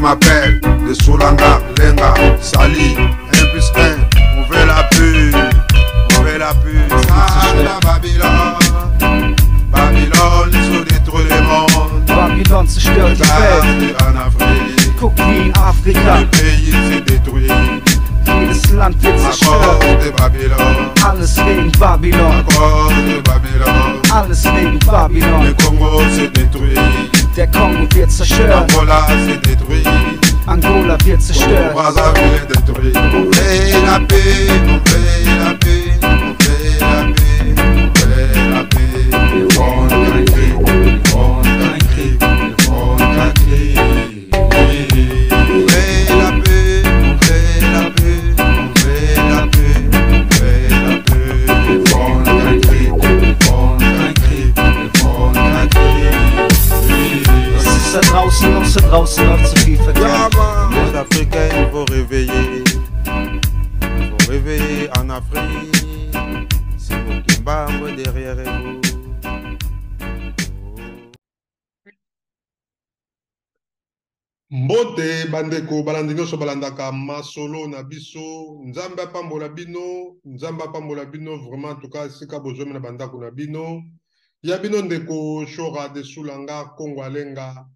m'appelle de Solanga, Lenga, Sali, 1 plus 1, on veut la pub, on veut la pub. Ça, la Babylone, Babylone, ils ont détruit le monde. Babylon zerstört die Welt. En Afrique, Guck wie in Afrika. Le pays s'est détruit. Jedes Land wird À zerstört. cause de Babylone, Alles wegen Babylon. à cause de Babylone. Alles wegen Babylon. Le Congo s'est détruit, Der Kongo wird zerstört. Angola s'est détruit. Angola wird zerstört. Brazzaville est détruit. On veut la paix, on veut la paix, on veut la paix, on veut la paix. Wir wollen kein Krieg, wir wollen kein Krieg, wir wollen kein Krieg. On veut la paix, on veut la paix, on veut la paix, on veut la paix. Wir wollen kein Krieg, wir wollen kein Krieg, wir wollen kein Krieg. Was ist da draußen los? Da draußen läuft zu viel verkehrt. Ja, man. Les Africains, il faut réveiller. Il faut réveiller en Afrique. C'est Mokimbango derrière vous. Mbote bandeko balandi nyonso balandaka masolo na biso. Nzambe apambola bino, Nzambe apambola bino vraiment. En tout cas esika bozwami na bandako na bino, ya bino ndeko Shora de Sulanga Kongo Alenga.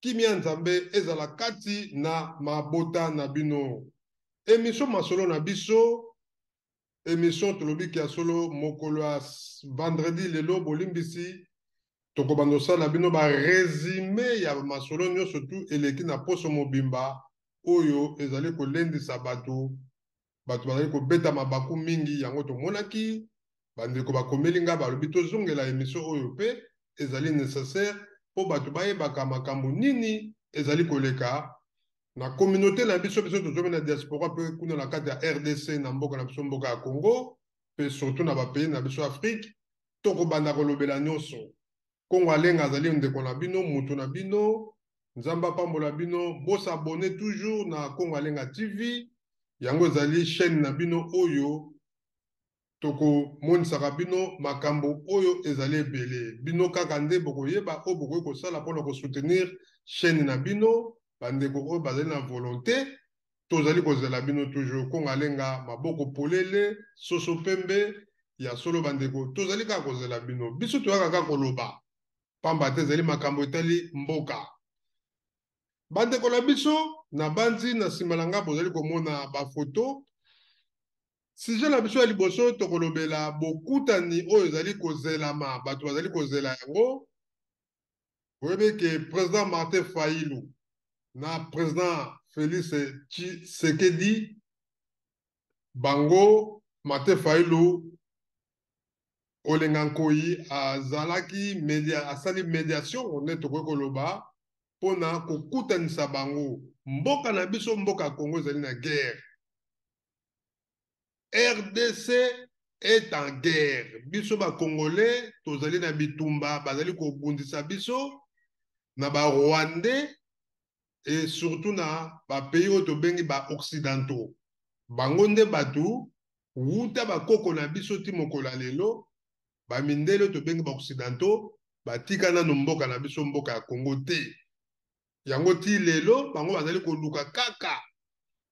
Kimia Nzambe ezala kati na mabota na bino. Émission masolo na biso, émission tolobiki ya solo mokolo ya vendredi lelo bolimbisi, tokobanda kosala bino ba résumé ya masolo nyonso tu eleki na poso mobimba oyo ezali kolendisa bato. Bato bazali kobeta mabaku mingi, yango tomonaki bandeko bakomeli nga balobi tozongela émission oyo mpe ezali nécessaire mpo bato bayebaka makambo nini ezali koleka na communauté na biso. Biso tozomi na diaspora mpe kuna na kati ya RDC, na mboka na biso, mboka ya Congo, mpe surtout na bapays na biso Afrique. Tokobanda kolobela nyonso. Kongo Alenga azali ndeko na bino, mutu na bino. Nzambe apambola bino. Bosabone toujours na Kongo Alenga TV, yango ezali chaîne na bino oyo tokomonisaka bino makambo oyo ezali ebele. Bino kaka nde bokoyeba oyo bokoki kosala mpona kosoutenir chaîne na bino. Bandeko oyo bazali na volonté, tozali kozela bino toujours. Kongo Alenga, maboko polele, soso pembe ya solo. Bandeko, tozali kaka kozela bino. Biso toyaka kaka koloba pamba te, ezali makambo etali mboka. Bandeko na biso, na bandi na nsima na nga bozali komona bafoto. Sujet na biso ya liboso, tokolobela bokutani oyo ezali kozelama, bato bazali kozela yango. Oyebi ke président Martin Fayulu na président Félix Tshisekedi, bango Martin Fayulu Olenga Nkoyi azalaki media, asali médiation nde tokoki koloba mpona kokutanisa bango. Mboka na biso, mboka ya Congo, ezali na guerre. RDC est en guerre. Biso bacongolais tozali na bitumba, bazali kobundisa biso na barwandais et surtout na bapays oyo tobengi baoccidentaux. Bango nde bato wuta bakoko na biso ti mokolo ya lelo. Bamindele oyo tobengi baoccidentaux batika nano mboka na biso, mboka ya Congo te. Yango ti lelo bango bazali koluka kaka.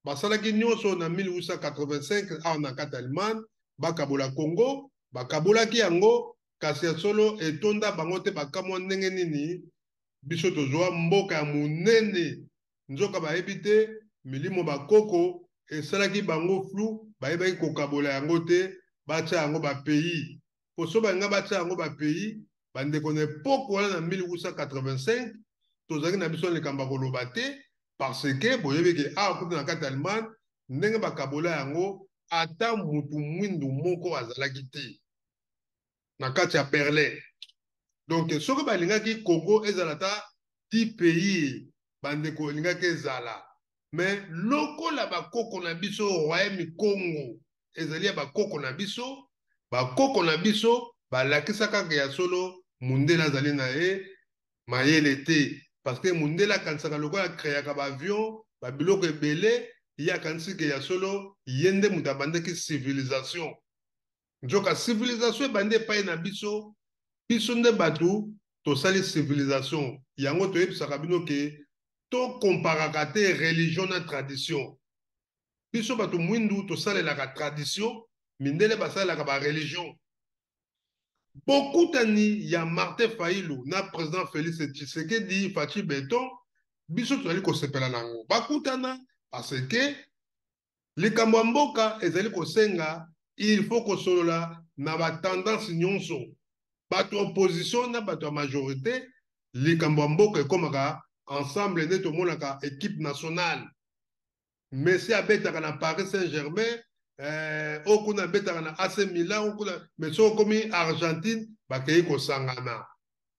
Basalaki nyonso na 1885 awa na kati Allemagne, bakabola Congo. Bakabolaki yango, kasi ya solo etonda bango te. Bakamwa ndenge nini biso tozwa mboka ya monene. Nzoka bayebi te, milimo bakoko esalaki bango flou, bayebaki kokabola yango te, batya yango bapays. Po so balinga batya yango bapays, bandeko, na époque wana na 1885 tozalaki na biso na likambo ya koloba te, parce que boyebi ke awa kuta na kati ya Allemagne, ndenge bakabola yango, ata mutu mwindu moko azalaki te na kati ya Berlin. Donc soki balingaki Congo ezala ata 10 pays, bandeko, elingaki ezala. Mais lokola bakoko na biso, royaume Congo ezali ya bakoko na biso, bakoko na biso balakisa kaka ya solo mundele azali na ye mayele te, parce que mundele akanisaka lokola akreaka baavion, babiloko ebele, ye akanisi ke ya solo ye nde moto abandaki civilisation. Nzoka civilisation ebandi epai na biso. Biso nde bato tosali civilisation. Yango toyebisaka bino ke To comparaka te religion na tradition. Biso bato mwindu tosalelaka tradition, mindele basalelaka ba religion. Bokutani ya Martin Fayulu na président Félix Tshisekedi Fatshi Beton, biso tozali kosepela na yango. Bakutana parce que likambo ya mboka ezali kosenga il faut kosolola na ba tendance nyonso, bato ya opposition na bato ya majorité. Likambo ya mboka ekomaka ensemble nde tomonaka équipe nationale. Messi abetaka na Paris Saint-Germain, oyo kuna abetaka na AC Milan, oyo kuna, mais soki okomi Argentine bakei kosangana.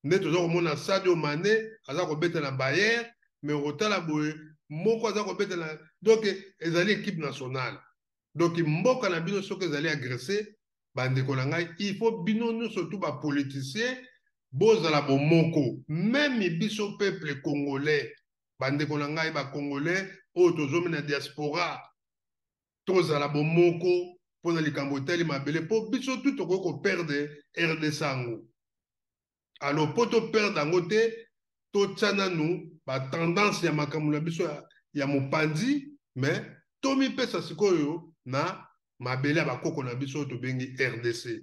Nde toza komona Sadio Mané aza kobeta na Bayern, mais okotala boye moko aza kobeta na, donc ezali équipe nationale. Donc mboka na bino soki ezali agressé, bandeko na ngai, il faut bino nyonso tu bapoliticien bozala bomoko. Même biso peuple congolais, bandeko na ngai bacongolais oyo tozomi na diaspora, tozala bomoko mpona likambo etali mabele, mpo biso tu tokoki koperdre RDC yango. Alors mpo toperdre yango te, totya nanu batendance ya makambo na biso ya mopanzi, mais tomipesa sikoyo na mabele ya bakoko na biso oyo tobengi RDC.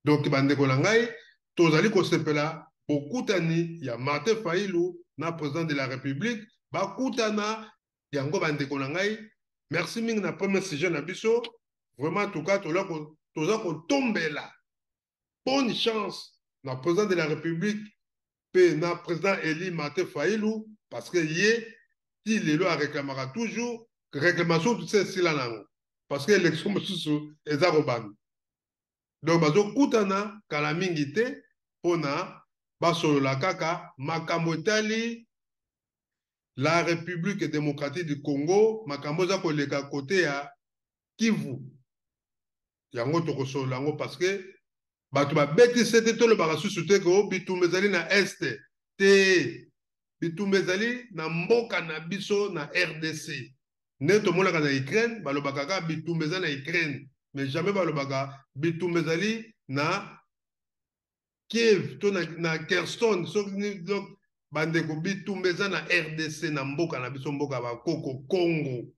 Donc bandeko na ngai, tozali kosepela bokutani ya Martin Fayulu na président de la République. Bakutana yango, bandeko na ngai. Merci mingi na premier sujet na biso. Vraiment, en tout cas, toza kotombela bonne chance na président de la République mpe na président élu Martin Fayulu, parce que ye ti lelo aréclamaka toujours. Réclamation tout esila nango parce que élection mosusu eza kobanda. Donc bazokutana kala mingi te mpona basolola kaka makambo etali la République démocratique du Congo, makambo eza koleka kote ya Kivu. Yango tokosolola yango parce que bato babetisi te. Tolobaka susu te ke bitumba ezali na Est te, bitumba ezali na mboka na biso, na RDC. Nde tomonaka na Ukraine, balobaka kaka bitumba eza na Ukraine, mais jamais balobaka bitumba ezali na Kiev to na Kherson. Soki donc, bandeko, bitumba eza na RDC, na mboka na biso, mboka ya bakoko, Congo.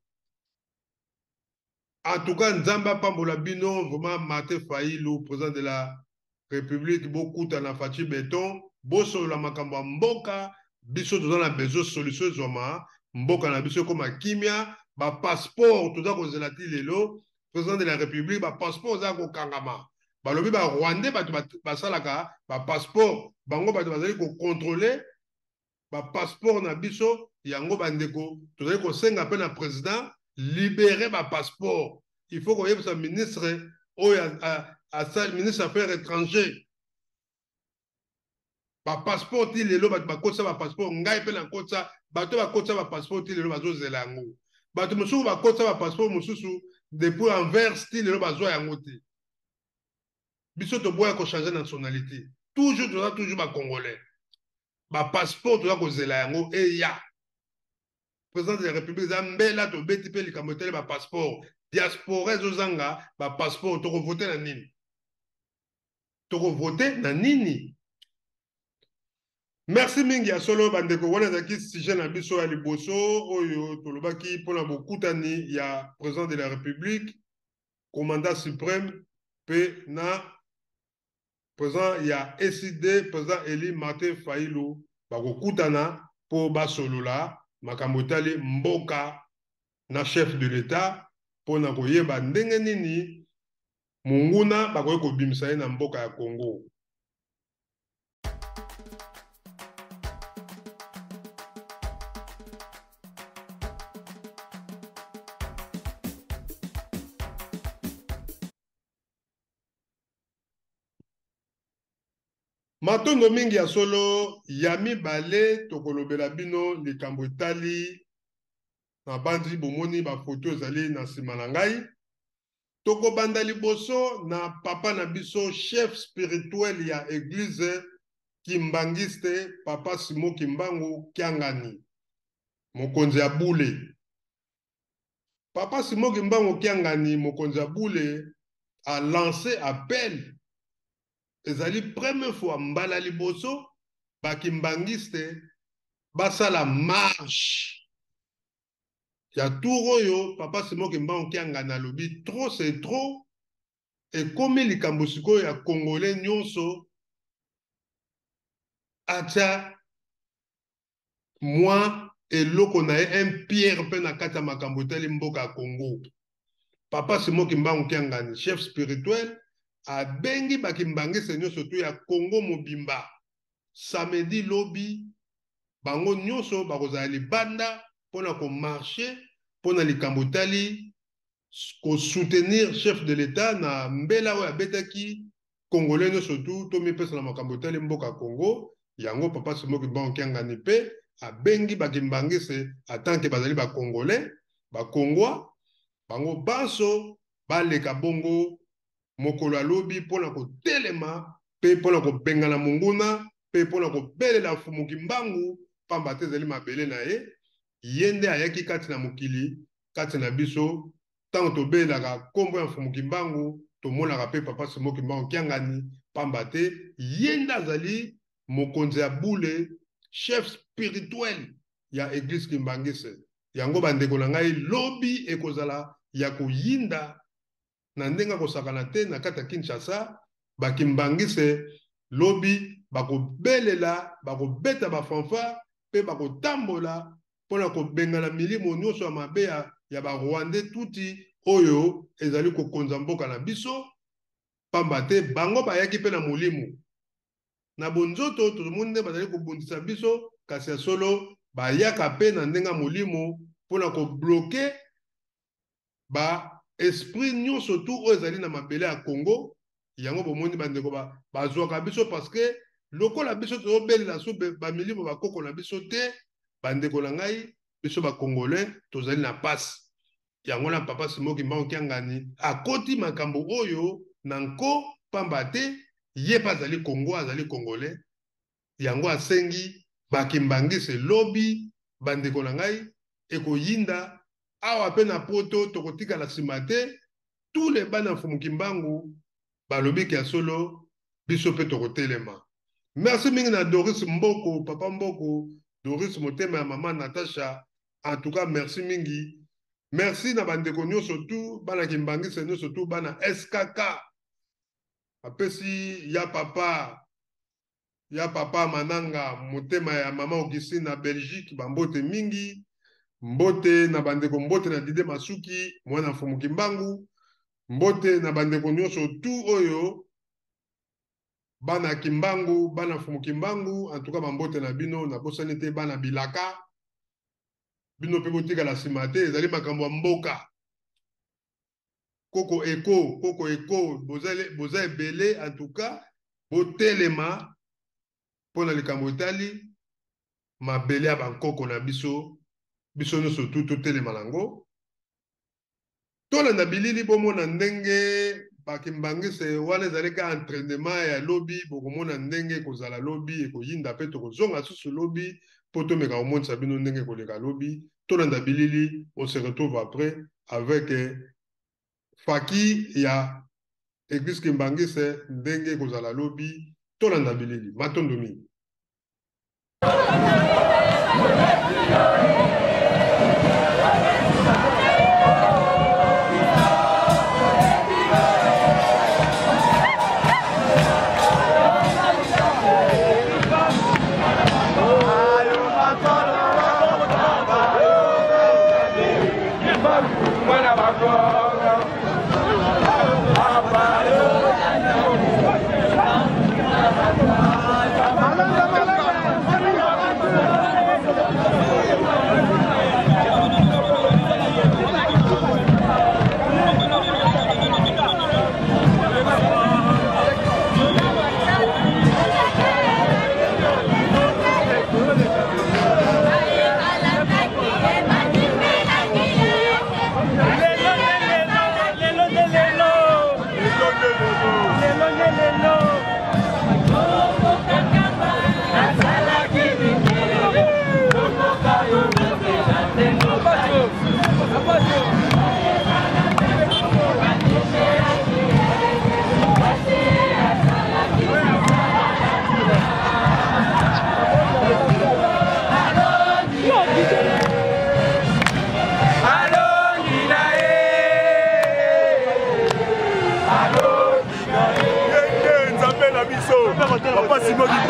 En tout cas, Nzambe apambola bino vraiment. Martin Fayulu, président de la République, bokutana Fatshi Béton, bosolola makambo ya mboka. Biso toza na besoin solution ezwama, mboka na biso ekóma kimia. Bapasseport toza kozela ti lelo, président de la République, bapasseport eza kokangama. Balobi barwandais bato basalaka bapasseport, bango bato bazali kocontrôler bapasseport na biso. Yango bandeko, tozali kosenga mpe na président, libérer bapasseport. Il faut koyebisa ministre oyo asali, ministre affaires étrangers. Bapasseport ti lelo bato bakotisa bapasseport, ngai mpe nakotisa, bato bakotisa bapasseport ti lelo bazozela yango. Bato mosusu bakotisa bapasseport mosusu depuis Anvers, ti lelo bazwa yango te. Biso toboya kochanger nationalité, toujours toza toujours bacongolais. Bapasseport toza kozela yango eya. Président de la République, eza mbela tobeti mpe likambo etali bapasseport. Diaspora ezozanga bapasseport, tokovote na nini? Tokovote na nini? Merci mingi ya solo, bandeko. Wana ezalaki sujet na biso ya liboso oyo tolobaki mpona bokutani ya président de la République, commandant suprême, mpe na président ya ECiDé, président élu Martin Fayulu. Bakokutana mpo basolola makambo etali mboka na chef de l'État, mpona koyeba ndenge nini monguna bakoki kobimisa ye na mboka ya Congo. Matondo mingi ya solo. Ya mibale, tokolobela bino likambo etali na bandi. Bomoni bafoto ezali na nsima na ngai. Tokobanda liboso na papa na biso, chef spirituel ya église kimbangiste, papa Simon Kimbangu Kiangani, mokonzi ya bule. Papa Simon Kimbangu Kiangani, mokonzi ya bule, a lancé appel. Ezali première fois, mbala liboso, bakimbangiste basala marche ya tour oyo. Papa Simon Kimbangu Kiangani alobi trop c'est trop, ekomi likambo sikoyo ya Congolais nyonso atia mwa eloko na ye, un pierre mpe na kati ya makambo etali mboka ya Congo. Papa Simon Kimbangu Kiangani, chef spirituel, abengi bakimbangiste nyonso tu ya Congo mobimba samedi lobi, bango nyonso bakozala libanda mpona komarche mpona likambo etali kosoutenir chef de l'État na mbela oyo abetaki Congolais nyonso tu tomipesa na makambo etali mboka ya Congo. Yango Papa Simon Kimbangu Kiangani mpe abengi bakimbangiste atanke bazali bacongolais, bakongwa, bango banso baleka bongo mokolo alobi mpona kotelema mpe mpona kobengana monguna mpe mpona kobelela Mfumu Kimbangu, pamba te ezali mabele na ye, ye nde ayaki kati na mokili kati na biso. Ntango tobelelaka nkombo ya Mfumu Kimbangu, tomonaka mpe Papa Simon Kimbangu Kiangani, pamba te ye nde azali mokonzi ya bule, chef spirituel ya Eglise Kimbangiste. Yango bandeko na ngai, lobi ekozala ya koyinda na ndenge akosakana te na kati ya Kinshasa. Bakimbangiste lobi bakobelela, bakobeta bafanfare mpe bakotambola mpona kobengana milimo nyonso ya mabe ya barwandais tuti oyo ezali kokonza mboka na biso, pamba te bango bayaki mpe na molimo na bonzoto. Tozomoni nde bazali kobundisa biso, kasi ya solo bayaka mpe na ndenge ya molimo mpona kobloke ba esprit nyonso tu oyo ezali na mabele ya Congo. Yango bomoni bandeko, bazwaka biso parce que lokola biso tozobelela so bamilimo bakoko na biso te. Bandeko na ngai, biso bacongolais tozali na pasi. Yango na Papa Simon Kimbangu Kiangani akoti makambo oyo na nko, pamba te ye mpe azali Congo, azali Congolais. Yango asengi bakimbangise lobi, bandeko na ngai, ekoyinda awa mpe na Poto, tokotikala nsima te. Tous les bana Mfumu Kimbangu balobi ya solo, biso mpe tokotelema. Merci mingi na Doris Mboko, papa Mboko Doris, motema ya mama Natasha. En tout cas merci mingi, merci na bandeko nyonso tu, bana kimbangise nyonso tu, bana SKK. Apesi ya papa, ya papa Mananga, motema ya mama Augustine na Belgique, bambote mingi. Mbote na bandeko, mbote na Dide Masuki, mwana Mfumu Kimbangu. Mbote na bandeko nyonso tu oyo bana Kimbangu, bana Mfumu Kimbangu. En tout cas bambote na bino. Nabosani te bana Bilaka, bino mpe botikala nsima te, ezali makambo ya mboka. Koko eko, koko eko, boza ebele. En tout cas botelema mpona likambo etali mabele ya bankoko na biso. Biso nyonso tu totelema nango. Tolanda bilili, bomona ndenge bakimbangise wana ezali ka entraînement ya lobi. Bokomona ndenge ekozala lobi, ekoyinda mpe tokozonga susu lobi mpo tomeka komonisa bino ndenge ekoleka lobi. Tolanda bilili, on se retrouve après avec faki ya Église Kimbangise, ndenge ekozala lobi. Tolanda bilili. Matondo mingi.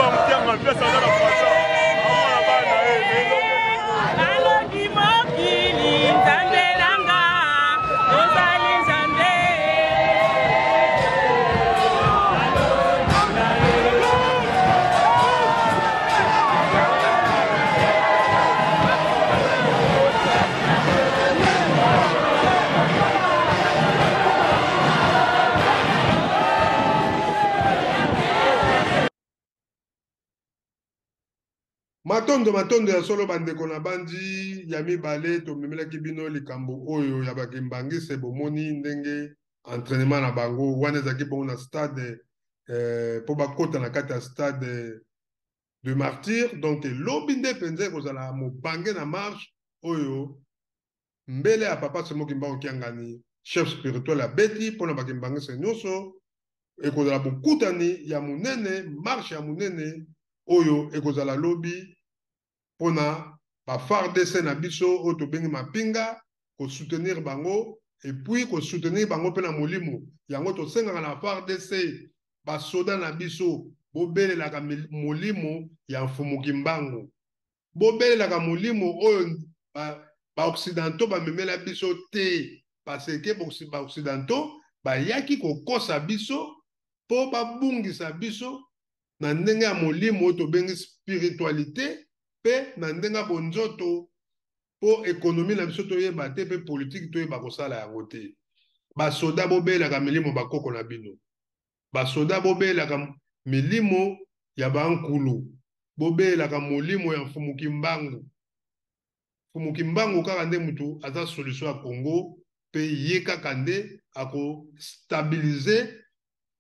Kimbangu Kianga pièce aza na Facha. Amona bana ye lelo. Nalobi mokili Nzambe na nga ozali Nzambe. Matondo, matondo ya solo bandeko na bandi ya mibale tomemelaki bino likambo oyo ya bakimbangise. Bomoni ndenge entraînement na bango wana ezalaki bongo na stade mpo bakota na kati ya stade de martyr. Donc lobi nde mpenza ekozala mobange na marche oyo mbele ya papa Simon Kimbangu Kiangani, chef spirituel abeti mpona bakimbangise nyonso. Ekozala bokutani ya monene, marche ya monene oyo ekozala lobi mpona ba FARDC na biso oyo tobengi mapinga, kosoutenir bango et puis kosoutenir bango mpe na molimo. Yango tosengaka na FARDC, basoda na biso, bobelelaka molimo ya Mfumu Kimbangu, bobelelaka molimo oyo ba occidentaux bamemela biso te, parce que ba occidentaux bayaki kokosa biso mpo babungisa biso na ndenge ya molimo oyo tobengi spiritualité, mpe na ndenge ya bonzoto, mpo économie na biso toyeba te mpe politike toyeba kosala yango te. Basoda, bobelaka milimo bakoko na bino. Basoda, bobelaka milimo ya bankulu, bobelaka molimo ya Mfumu Kimbangu. Mfumu Kimbangu kaka nde mutu aza solution ya Congo, mpe ye kaka nde akostabiliser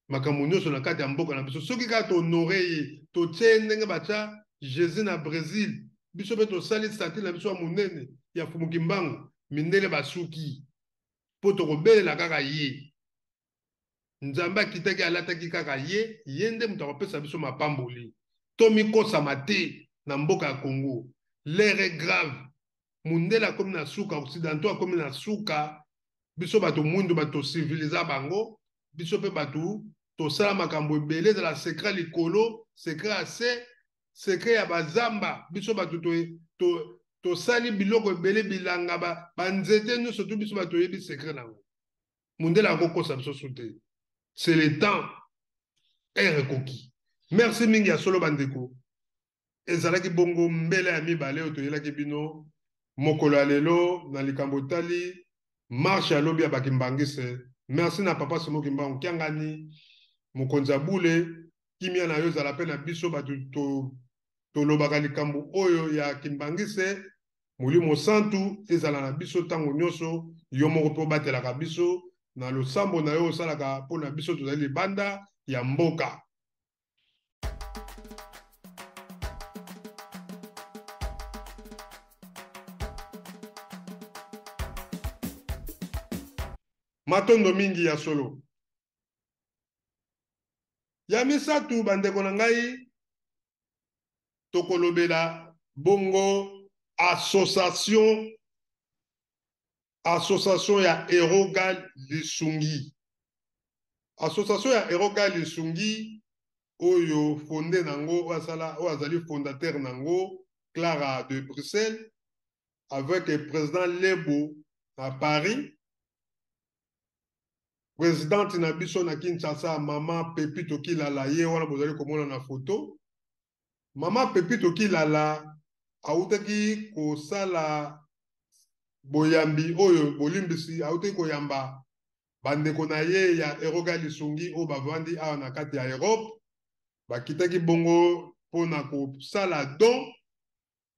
makambo nyonso na kati ya mboka na biso soki kaka tohonorer ye, totie ye ndenge batya Jésus na Brésil. Biso mpe tosali statue na biso ya monene ya Mfumu Kimbangu. Mindele basuki, mpo tokobelela kaka ye. Nzambe akitaki, alataki kaka ye. Ye nde moto akopesa biso mapamboli. Tomikosama te na mboka ya Congo. L'heure est grave. Mundele akomi na suka, occidentaux akomi na suka. Biso bato mwindu, bato tociviliser bango. Biso mpe bato tosala makambo ebele, ezala secret likolo, secret ya se, secret ya bazamba. Biso bato tosali biloko ebele, bilanga, banzete nyonso tu, biso bato toyebi secret nango. Mundele akokosa biso su te. C'est le temps, heure ekoki. Merci mingi ya solo bandeko. Ezalaki bongo mbele ya mibale oyo toyelaki bino mokolo ya lelo na likambo etali marche ya lobi ya bakimbangise. Merci na papa Simon Kimbangu Kiangani, mokonzi ya bule. Kimia na yo ezala mpe na biso bato tolobaka likambo oyo ya kimbangise. Molimo Santu ezala na biso ntango nyonso. Yo moko mpe obatelaka biso na losambo na yo osalaka mpo na biso tozali libanda ya mboka. Matondo mingi ya solo. Ya misato, bandeko na ngai, tokolobela bongo association ya Erogal Lisungi. Association ya Erogal Lisungi oyo fondé nango, oyo asala, oyo azali fondateur nango, Clara de Bruxelles, avec président Lebo na Paris, présidente na biso na Kinshasa, mama Pepito Kilala. Ye wana bozali komona na photo, mama Pepito Kilala, autaki kosala boyambi oyo, bolimbisi, autaki koyamba bandeko na ye ya Eroga Lisungi oyo bavandi awa na kati ya Europe. Bakitaki bongo mpona kosala don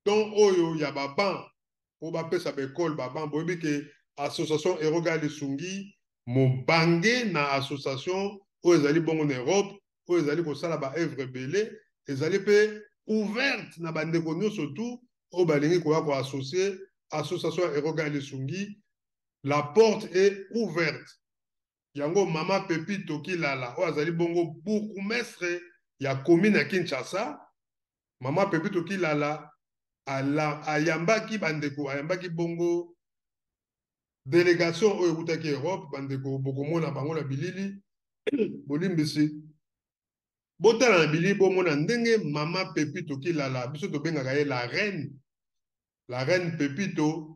oyo ya babancs mpo bapesa baekole babancs. Boyebi ke association Eroga Lisungi, mobange na association oyo ezali bongo na Europe, oyo ezali kosala baœuvre ebele, ezali mpe ouverte na bandeko nyonso tu oyo balingi koya koassocier association ya Eroga Lisungi. La porte est ouverte. Yango mama Pepito Kilala oyo azali bongo bourgmestre ya commune ya Kinshasa, mama Pepito Kilala ayambaki bandeko, ayambaki bongo délégation oyo ekutaki Europe. Bandeko, bokomona bango na bilili. Bolimbisi. Botala na bili bomona ndenge mama Pepito Kilala, biso tobengaka ye la reine, la reine Pepito,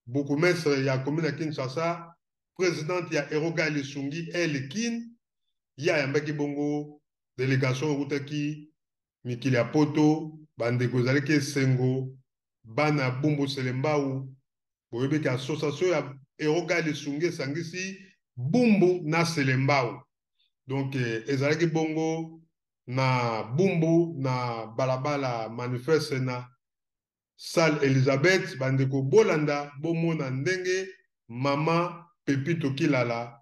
bourgmestre ya commune ya Kinshasa, présidente ya Eroga Lisungi El Kin, ye ayambaki bongo délégation eutaki mikili ya poto. Bandeko, ezalaki esengo. Bana Bumbu, Selembao, boyebi ke association ya Eroga Lisungi esangisi Bumbu na Selembao. Donc ezalaki bongo na Bumbu, na balabala Manifeste, na salle Elizabeth. Bandeko, bolanda, bomona ndenge mama Pepito Kilala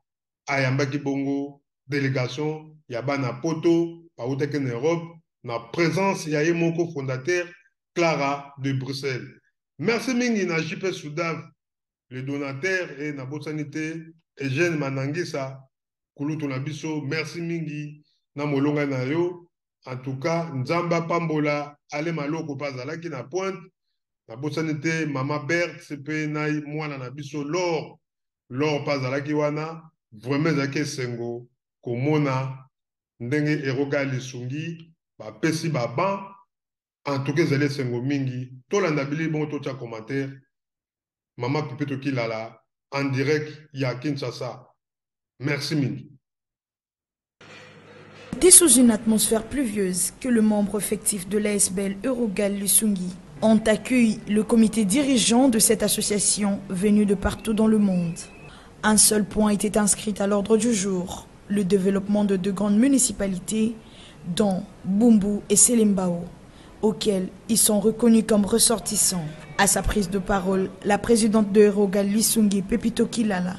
ayambaki bongo délégation ya bana poto bautaki na Europe, na présence ya ye moko fondateur Clara de Bruxelles. Merci mingi na JP Soudav, le donateur, e nabosani te Eugène Manangisa, kulutu na biso. Merci mingi na molonga na yo. En tout cas, Nzambe apambola. Ale Maloko mpe azalaki na pointe. Nabosani te mama Bert mpe na mwana na biso Lor. Lor mpe azalaki wana. Vraiment, ezalaki esengo komona ndenge Eroga Lisungi bapesi baban. En tout cas, ezali esengo mingi. Tolanda bili bongo, totya commentaire. Mama Pepito Kilala en direct ya Kinshasa, merci mingi. C'était sous une atmosphère pluvieuse que le membre effectif de l'ASBL Eurogal Lisungi ont accueilli le comité dirigeant de cette association venu de partout dans le monde. Un seul point était inscrit à l'ordre du jour, le développement de deux grandes municipalités, dont Bumbu et Selembao, auxquelles ils sont reconnus comme ressortissants. À sa prise de parole, la présidente de Eurogal Lisungi, Pepito Kilala,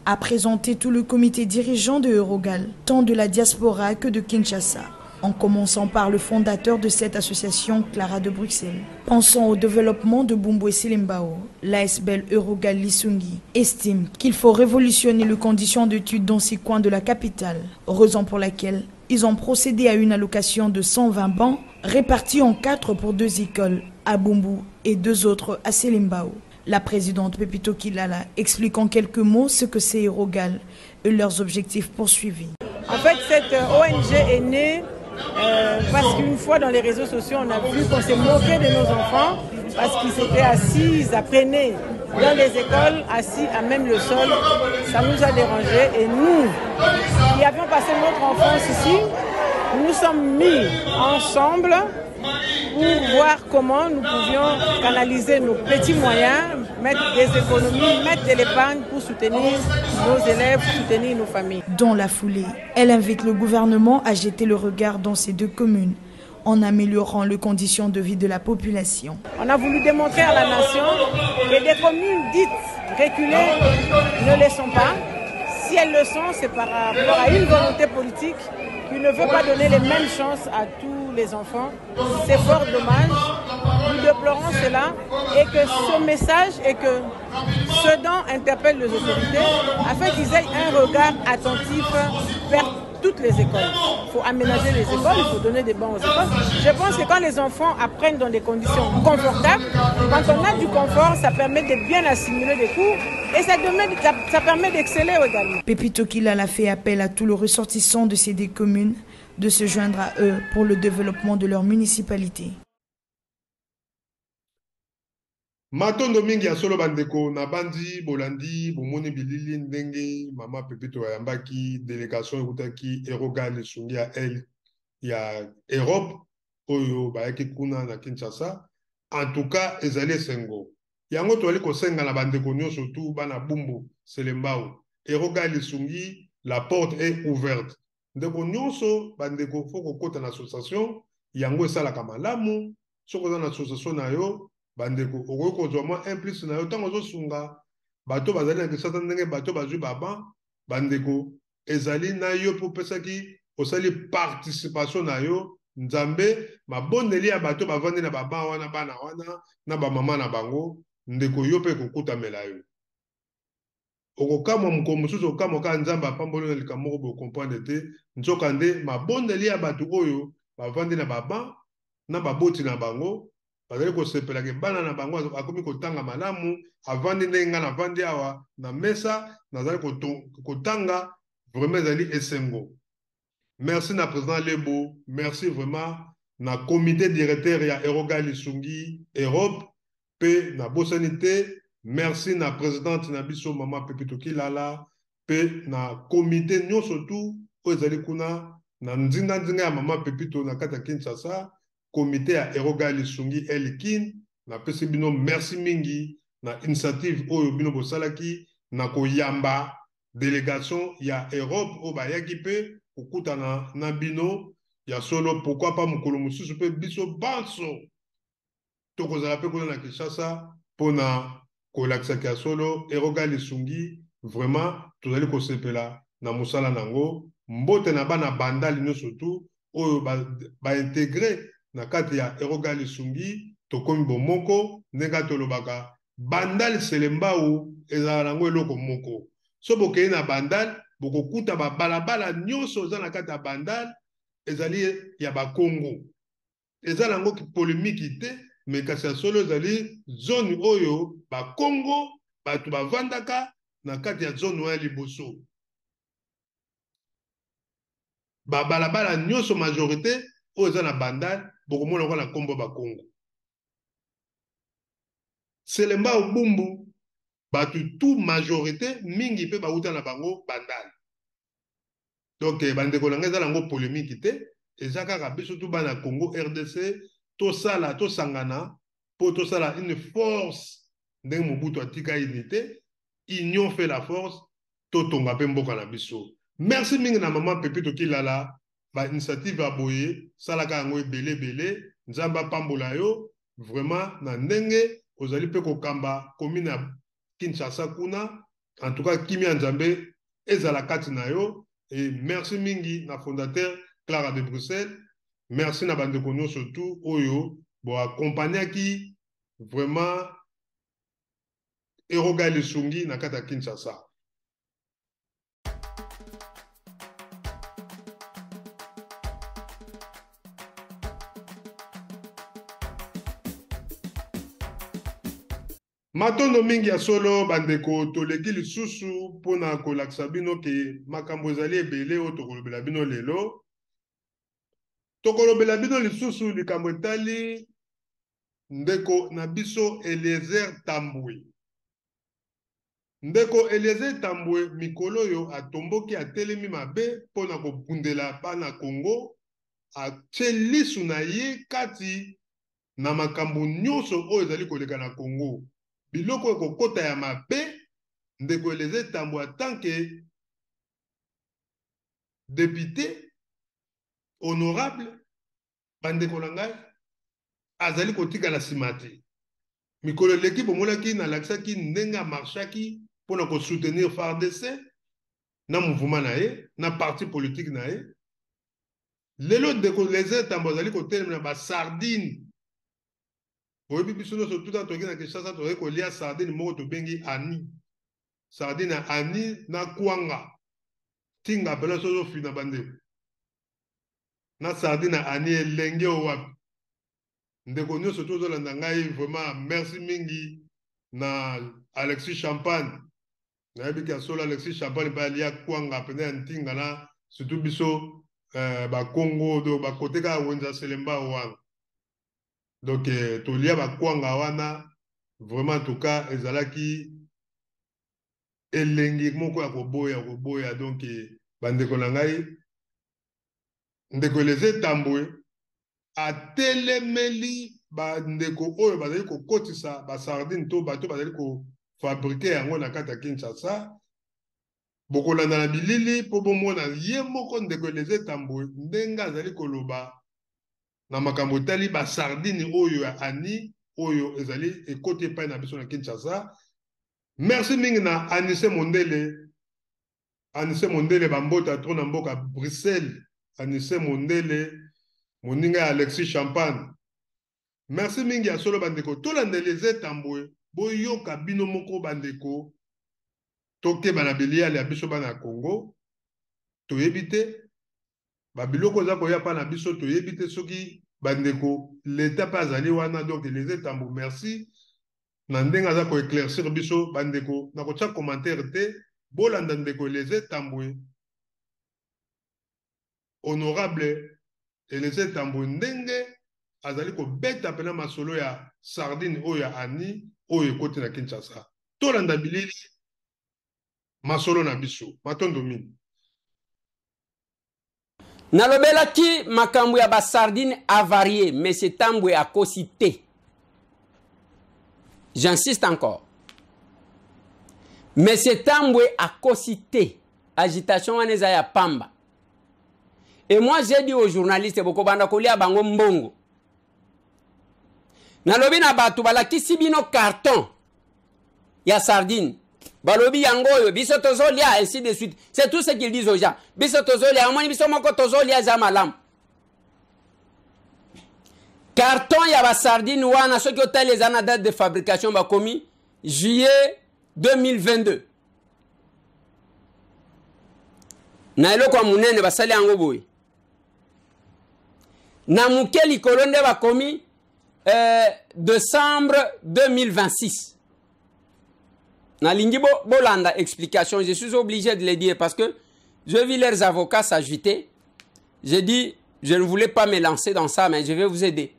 a présenté tout le comité dirigeant de Eurogal, tant de la diaspora que de Kinshasa, en commençant par le fondateur de cette association, Clara de Bruxelles. Pensant au développement de Bumbu et Selembao, l'ASBL Eurogal Lisungi estime qu'il faut révolutionner les conditions d'études dans ces coins de la capitale, raison pour laquelle ils ont procédé à une allocation de 120 bancs répartis en quatre pour deux écoles à Bumbu et deux autres à Selembao. La présidente Pepito Kilala explique en quelques mots ce que c'est Eurogal et leurs objectifs poursuivis. En fait, cette ONG est née parce qu'une fois dans les réseaux sociaux, on a vu qu'on s'est moqué de nos enfants parce qu'ils étaient assis, ils apprenaient dans les écoles, assis à même le sol. Ça nous a dérangés et nous, qui avions passé notre enfance ici, nous nous sommes mis ensemble pour voir comment nous pouvions canaliser nos petits moyens, mettre des économies, mettre de l'épargne pour soutenir nos élèves, soutenir nos familles. Dans la foulée, elle invite le gouvernement à jeter le regard dans ces deux communes en améliorant les conditions de vie de la population. On a voulu démontrer à la nation que des communes dites reculées ne le sont pas. Si elles le sont, c'est par rapport à une volonté politique qui ne veut pas donner les mêmes chances à tous les enfants. C'est fort dommage. Nous déplorons cela et que ce message et que ce don interpelle les autorités afin qu'ils aient un regard attentif vers toutes les écoles. Il faut aménager les écoles, il faut donner des bancs aux écoles. Je pense que quand les enfants apprennent dans des conditions confortables, quand on a du confort, ça permet de bien assimiler des cours et ça permet d'exceller également. Pepito Kilala fait appel à tous les ressortissants de ces deux communes de se joindre à eux pour le développement de leur municipalité. Matondo mingi ya solo, bandeko. Na bandi bolandi, bomoni bilili ndenge mama Pepito ayambaki délégation ekutaki Eroga Lisungi ya el ya Europe oyo bayaki kuna na Kinshasa. En tout cas, ezali esengo. Yango tozali kosenga na bandeko nyonso tu bana Bumbu, Selembao, Eroga Lisungi, la porte est ouverte. Ndeko nyonso, bandeko, faut kokota na association. Yango esalaka malamu. Soki oza na association na yo, bandeko, okoki kozwa mwa un plus na yo ntango ozosunga bato bazali na Kinshasa, ndenge bato bazwi baban. Bandeko, ezali na yo mpo opesaki, osali participation na yo. Nzambe, mabondeli ya bato bavandi na baban wana, bana wana na bamama na bango, ndeko, yo mpe ekokutamela yo. Okokamwa mokolo mosusu, okamwa kaka Nzambe apamboli na likambo moko boye, comprendre te. Nzokande mabondeli ya bato oyo bavandi na baban na baboti na bango bazali kosepelaka, bana na bango akomi kotanga malamu, avandi ndenge ngai navandi awa na mesa, nazali kotanga. Vraiment, ezali esengo. Merci na président Lebo, merci vraiment na comité directeur ya Eroga Lisungi Europe pe na bosani te merci na présidente na biso mama Pepito Kilala pe na comité nyonso tout oyo ezali kuna na nzinga nzinga ya mama Pepito na kati ya Kinshasa, comité ya Eroga Lisungi Elkin, napesi bino merci mingi na initiative oyo bino bosalaki na koyamba delegation ya Europe oyo bayaki mpe kokutana na bino. Ya solo, pourquoi pas mokolo mosusu mpe biso banso tokozala mpe kuna na Kinshasa mpona kolakisaka ya solo Eroga Lisungi. Vraiment tozali kosepela na mosala nango. Mbote na bana Bandal nyonso tu oyo baintegre ba na kati ya Eroga Lisungi. Tokomi bomoko, ndenge tolobaka Bandal Selembao ezala nango eloko moko. So bokei na Bandal, bokokuta babalabala nyonso eza na kati ya Bandal ezali ya Bakongo. Eza nango polemiki te, me kasi ya solo ezali zone oyo Bakongo bato bavandaka na kati ya zone wana liboso. Babalabala nyonso majorité oyo eza na Bandal bokomona yango na nkombo ya Bakongo. Selembao Bumbu bato tout majorité mingi mpe bauta na bango Bandal. Donc bandeko na ngai, eza nango polémique te, eza kaka biso tu bana Congo RDC tosala, tosangana mpo tosala une force ndenge Mobutu atika unité, union fait la force, totonga mpe mboka na biso. Merci mingi na mama Pepito Kilala, ba initiative ya boye salaka yango ebele ebele. Nzambe apambola yo vraiment na ndenge ozali mpe kokamba commune ya Kinshasa kuna. En tout cas kimia Nzambe ezala kati na yo. Et merci mingi na fondateur Clara de Bruxelles, merci na bandeko nyonso tu oyo bo accompagnaki vraiment Eroga Lisungi na kati ya Kinshasa. Matondo mingi ya solo bandeko, toleki lisusu mpona kolakisa bino ke makambo ezali ebele oyo tokolobela bino lelo. Tokolobela bino lisusu likambo etali ndeko na biso Eliezer Tambwe. Ndeko Eliezer Tambwe mikolo oyo atomboki, atelemi mabe mpona kobundela bana Congo, atie lisu na ye kati na makambo nyonso oyo ezali koleka na Congo. Biloko ekokota ya mabe, ndeko Eliezer Tambwe en tant que député honorable, bandeko na ngai, azali kotikala nsima te. Mikolo eleki bomonaki nalakisaki ndenge amarchaki mpona kosoutenir FARDC na mouvement na ye na parti politique na ye. Lelo ndeko Eliezer Tambwe azali kotelemela ba sardine. Boyebi biso nyonso tuta toki na Kinshasa tozali kolia sardine moko tobengi ani. Sardine ya ani na kwanga tinga pena sozo fina bandeko na sardine ya ani elenge oyo wapi. Ndeko nyonso tozolanda ngai vraiment merci mingi na Alexis Champagne. Nayebi ke solo Alexis Champagne mpe alia kwanga pena ya ntinga na surtout biso Bakongo do bakote kaka wenza Selemba wana. Donc tolia bakwanga wana vraiment en tout cas ezalaki elengi moko ya koboya koboya. Donc bandeko na ngai, ndeko Eliezer Tambwe atelemeli bandeko oyo bazali kokotisa ba sardine to bato bazali kofabrike yango na kati ya Kinshasa. Bokolanda na bilili mpo bomona ye moko ndeko Eliezer Tambwe ndenge azali koloba na makambo etali ba sardine oyo ya ani oyo ezali ekoti epai na biso na Kinshasa. Merci mingi na Anise Mondele. Anise Mondele bambota trop na mboka Bruxelles. Anise Mondele moninga ya Alexis Champagne. Merci mingi ya solo bandeko. Tolanda Eliezer Tambwe, boyoka bino moko bandeko. Tokeba na biliali ya biso bana ya Congo. Toyebi te ba biloko eza koya pa na biso, toyebi te soki bandeko l'État pe azali wana. Donc Eliezer Tambwe merci na ndenge aza ko éclaircir biso bandeko. Na kotia commentaire te, bolanda ndeko Eliezer Tambwe. Honorable Eliezer Tambwe ndenge azali kobeta mpena masolo ya sardine oyo ya Annie oyo ekoti na Kinshasa. Tolanda bilili masolo na biso. Matondo mingi. Nalobelaki makambo ya ba sardine avarie, monsieur Tambwe akosi te. J'insiste encore. Monsieur Tambwe akosi te. Agitation wana eza ya pamba. Et moi j'ai dit aux journalistes bokobanda kolia bango mbongo. Nalobi na bato balakisi bino carton ya sardine. Balobi yango oyo biso tozolia ainsi de suite. C'est tout ce qu'ils disent aux gens. Biso tozolia, omoni biso moko tozolia eza malamu. Carton ya ba sardine wana soki otali eza na date de fabrication bakomi juillet 2022. Na eloko ya monene basali yango boye. Na moke likolo nde bakomi décembre 2026. Nalingi bo, bolanda explication, je suis obligé de le dire parce que je vis leurs avocats s'agiter. J'ai dit, je ne voulais pas me lancer dans ça, mais je vais vous aider.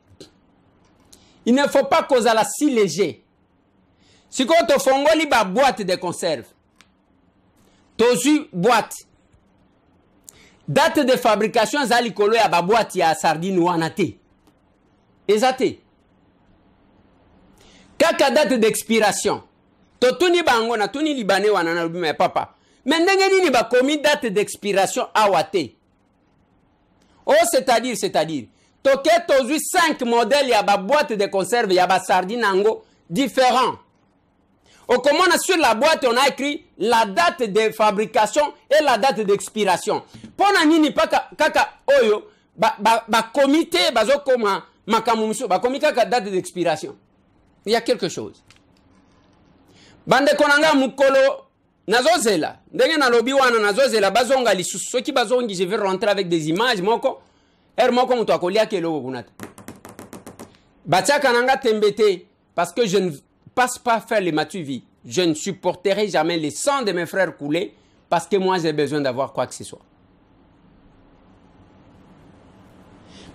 Il ne faut pas kozala si léger. Sikoyo tofongoli ba boîte de conserve. Tozui boîte. Date de fabrication eza likolo ya ba boîte ya sardine wana te. Eza te. Kaka date d'expiration. Totuni bango, natuni libanais wana nalobi mais papa. Mais ndenge nini bakomi date d'expiration awa te? Oh, c'est-à-dire, c'est-à-dire, toke tozwi 5 modèles ya ba boîte de conserve ya ba sardine yango différent. Okomona sur la boîte on a écrit la date de fabrication et la date d'expiration. Pona nini paka kaka oyo ba ba, ba comité bazokoma makambo mosusu bakomi kaka date d'expiration. Il y a quelque chose. Bandeko na nga mokolo nazozela ndenge nalobi wana nazozela bazonga lisusu soki bazongi je vais rentrer avec des images moko heure moko moto akoliaka eloko kuna te batiaka na nga tembe te parce que je ne passe pas faire les matuvi. Je ne supporterai jamais le sang de mes frères couler parce que moi j'ai besoin d'avoir quoi que ce soit.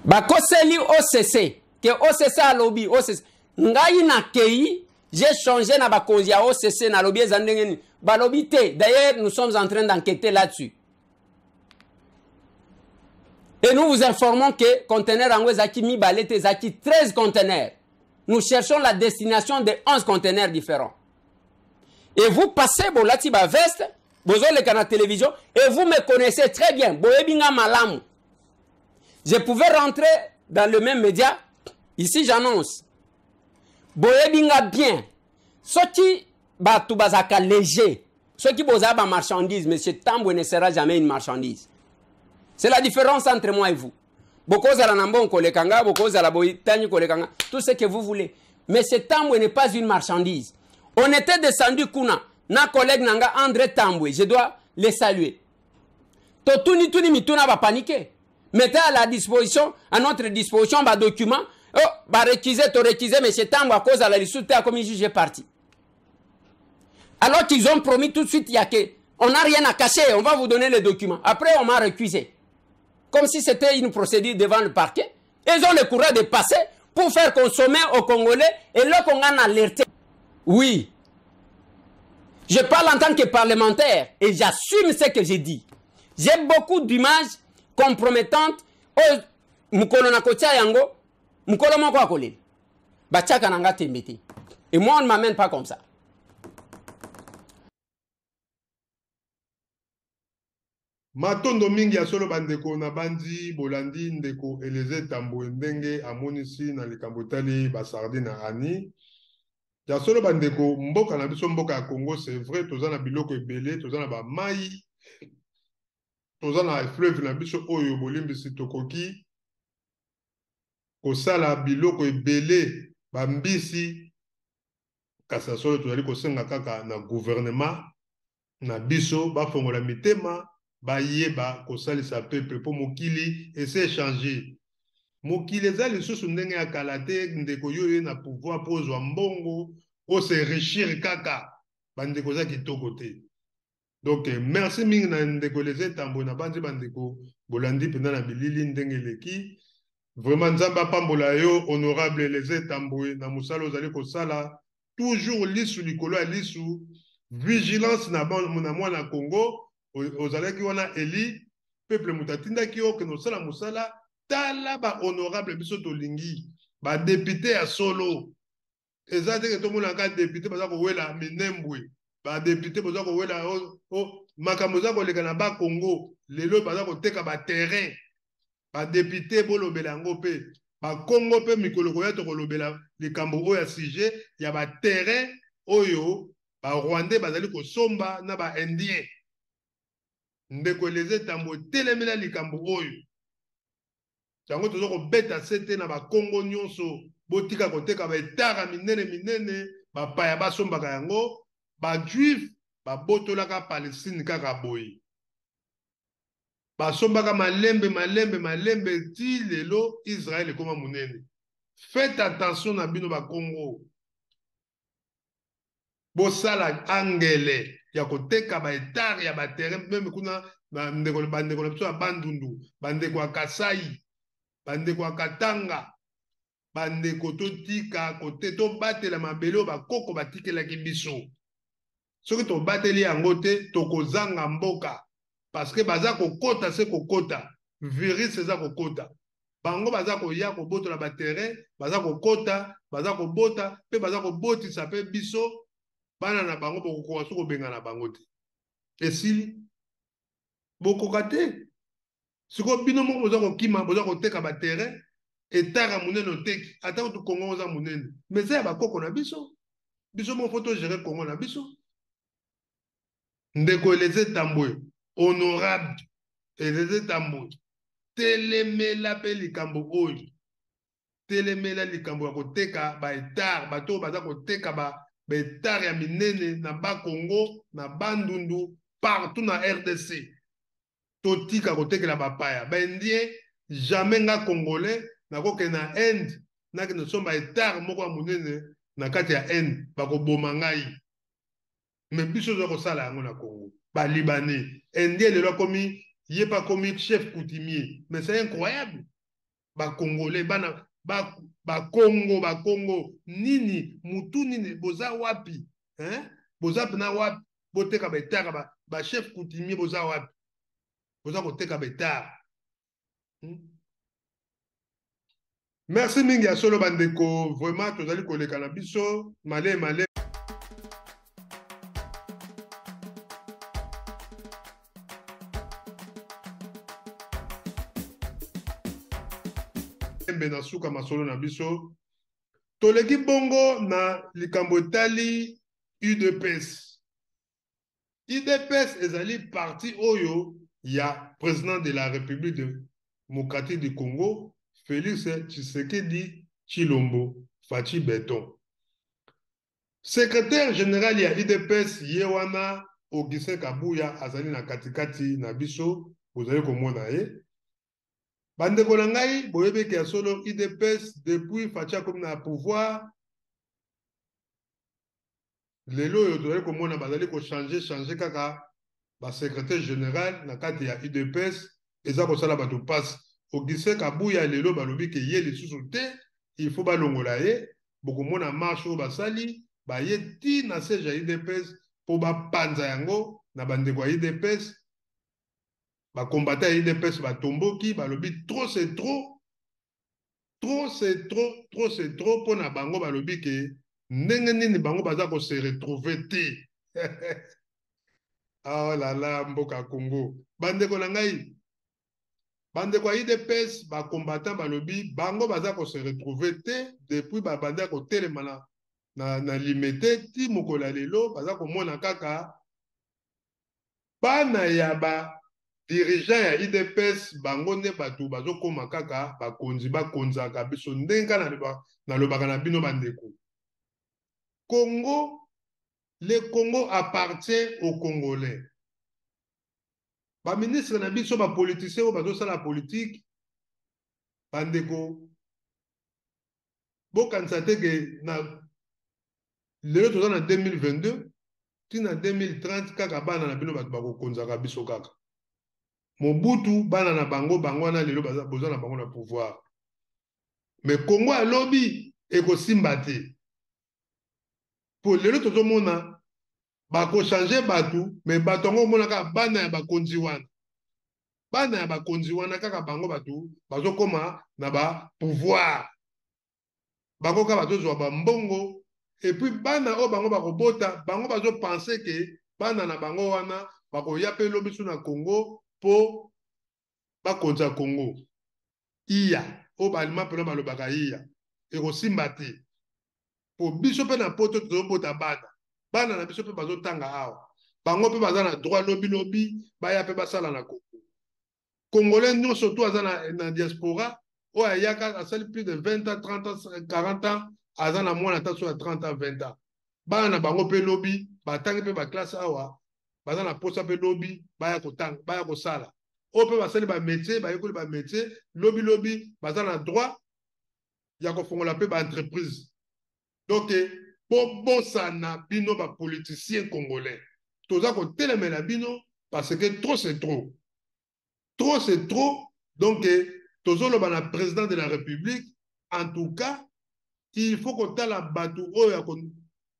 Bakoseli OCC que OCC alobi OCC ngai nakei j'ai changé na bakonzi ya OCC nalobi eza ndenge nini balobi te. D'ailleurs nous sommes en train d'enquêter là-dessus. Et nous vous informons que conteneur yango ezalaki mibale te, ezalaki 13 conteneurs. Nous cherchons la destination de 11 conteneurs différents. Et vous passez bolati ba veste, bozoleka na télévision et vous me connaissez très bien. Boyebi nga malamu. Je pouvais rentrer dans le même média. Ici j'annonce. Boyebi nga bien. Soki bato bazaka léger, soki bozala ba marchandise, monsieur Tambwe ne sera jamais une marchandise. C'est la différence entre moi et vous. Bokozala na mbongo koleka nga, bokozala botangi koleka nga, tout ce que vous voulez. Mais ce Tambwe n'est pas une marchandise. On était descendu kuna na collègue nanga André Tambwe, je dois les saluer. Totuni tuni mituna ba paniquer. Mettez à la disposition, à notre disposition ba document. Oh, ba récuser, to récuser, mais c'est Tambwe à cause à la liste à comme juge parti. Alors qu'ils ont promis tout de suite, il y a que on n'a rien à cacher, on va vous donner les documents. Après, on m'a récusé. Comme si c'était une procédure devant le parquet. Ils ont le courage de passer pour faire consommer aux Congolais et là qu'on a alerté. Oui. Je parle en tant que parlementaire et j'assume ce que j'ai dit. J'ai beaucoup d'images compromettantes. Oh, mukolo na kotia yango, mukolo moko akolela. Batiaka na nga tembe te. Et moi, on ne m'amène pas comme ça. Matondo mingi ya solo bandeko na bandi bolandi ndeko Eliezer Tambwe ndenge amonisi na likambo etali ba sardine na Annie. Ya solo bandeko, mboka na biso mboka ya Congo c'est vrai toza na biloko ebele, toza na ba mayi, toza na fleuve na biso oyo bolimbisi tokoki kosala biloko ebele, ba mbisi, kasi ya solo tozali kosenga kaka na gouvernement na biso bafongola mitema bayeba kosalisa peuple po mokili ese echanger. Mokili eza lisusu ndenge ya kala te ndeko, yo oye na pouvoir po ozwa mbongo o s'enrichir kaka, bandeko eza kitoko te. Donc merci mingi na ndeko Eliezer Tambwe, na banzi bandeko bolandi mpenza na bilili ndenge eleki. Vraiment Nzambe apambola yo honorable Eliezer Tambwe na mosala ozali kosala, toujours lisu likolo ya lisu, vigilance na na mwana Congo. Ozalaki wana eli peuple moto atindaki yo okende kosala mosala. Tala ba honorable biso tolingi ba député ya solo. Eza te ke tomonaka député baza kowela minembwe, ba député baza kowela makambo eza koleka na ba Congo lelo, baza koteka ba terrain. Ba député bolobela yango mpe ba Congo mpe mikolo koya tokolobela likambo oyo ya sujet ya ba terrain oyo ba Rwandais bazali kosomba na ba Indien. Ndeko Eliezer Tambwe, telemela likambo oyo. Yango toza kobeta sete na bakongo nyonso, botika koteka ba hectare minene minene, bapaya basombaka yango. Ba juif babotolaka Palestine kaka boye, basombaka malembe malembe malembe ti lelo Israël ekoma monene. Faites attention na bino bakongo, bosala angele ya koteka ba hectare ya ba terrain meme kuna. Bandeko, bandeko na biso ya Bandundu, bandeko ya Kasai, bandeko ya Katanga, bandeko, totika kote, tobatela mabele oyo bakoko batikelaki biso. Soki tobateli yango te, tokozanga mboka, parce que baza kokota se kokota, virus eza kokota. Bango baza koya kobotola baterrain, baza kokota, baza kobota mpe baza kobotisa mpe biso bana na bango. Bokokoka so kobengana bango te, esili, bokoka te. Sikoyo bino moko boza kokima, boza koteka baterrain, hectare ya monene oteki. Ata kutu Kongo oza monene, mais eza ya bakoko na biso. Biso moko faut togérer Kongo na biso. Ndeko Eliezer Tambwe, honorable Eliezer Tambwe, telemela mpe likambo oyo, telemela likambo ya koteka bahectare. Bato oyo baza koteka bahectare ya minene na Bakongo, na Bandundu, partout na RDC, totika kotekela bapaya, baindien. Jamais nga Congolais nakokende na Inde, nakende kosomba hectare moko ya monene na kati ya Inde, bakoboma ngai. Mais biso toza kosala yango na Congo. Balibanais, Indien lelo akomi, ye mpe akomi chef coutumier. Mais c'est incroyable, bacongolais, bana bakongo, bakongo nini, mutu nini, boza wapi, hein? Boza mpena wapi? Boteka bahectare, bachef coutumier, boza wapi? Boza koteka bahectare, Merci mingi ya solo bandeko, vraiment tozali koleka na biso male male. Mbe na suka masolo na biso, toleki bongo na likambo etali UDPS. UDPS ezali parti oyo ya président de la République démocratique du Congo, Félix Tshisekedi Tshilombo, Fatshi Béton. Secrétaire général ya UDPS ye wana Augustin Kabuya, azali na katikati na biso, bozali komona ye. Bandeko na ngai, boyebi ya solo UDPS depuis Fatshi akomi na pouvoir, lelo oyo tozali komona bazali kochange change kaka basecrétaire général na kati ya UDPS. Eza kosala bato mpasi. Augustin Kabuya lelo balobi ke ye lisusu te, il faut balongola ye. Bokomona marche oyo basali, baye ti na siège ya UDPS mpo bapanza yango. Na bandeko ya UDPS, bakombata ya UDPS batomboki, balobi trop c'est trop, trop c'est trop, trop c'est trop mpo na bango. Balobi ke ndenge nini bango baza kose retrouver te. Oh là là, mboka Congo! Bandeko na ngai, bandeko ya UDPS, bacombattant, balobi bango baza kose retrouver te depuis babandi ya kotelema na Limete ti mokolo ya lelo. Baza komona kaka bana ya ba dirigeant ya UDPS, bango nde bato bazokóma kaka bakonzi, bakonzaka biso. Ndenge kaka nalobaka na bino bandeko, Congo, le Congo appartient aux Congolais. Baministre na biso, bapoliticien oyo bazosala politike, bandeko, bokanisa te ke na lelo toza na 2022. Ti na 2030 kaka bana na bino bato bakokonzaka biso kaka. Mobutu bana na bango bango wana lelo baza boza na bango na pouvoir. Mais Congo ya lobi ekosimba te. Po lelo tozomona bako changer batu mais bato yango omona kaka bana ya bakonzi wana. Bana ya bakonzi wana kaka bango bato bazokoma na ba pouvoir. Bango kaka bazozwa ba mbongo et puis bana oyo bango bakobota bango bazo penser ke bana na bango wana bakoya pe lobi su na Congo po bakonza Congo. Iya oyo ba allemand pena balobaka iya ekosimba te. Po biso pe na poto tozobota bana, bana na biso pe bazotanga awa, bango pe baza na droit lobi lobi baya pe basala na Congo. Congolais nyonso to aza na diaspora oyo ayaka asali plus de 20 ans, 30 ans, 40 ans, aza na mwana ata so ya 30 ans, 20 ans. Bana na bango pe lobi batangi pe ba classe awa, baza na posa pe lobi baya kotanga, baya kosala. Oyo pe basali ba métier, bayekoli ba métier, lobi lobi baza na droit ya kofongola pe ba entreprise. Donc bobosana bino ba politiciens congolais, toza kotelemela bino parce que trop c'est trop. Trop c'est trop. Donc tozoloba na président de la République, en tout cas il faut kotala bato oyo ya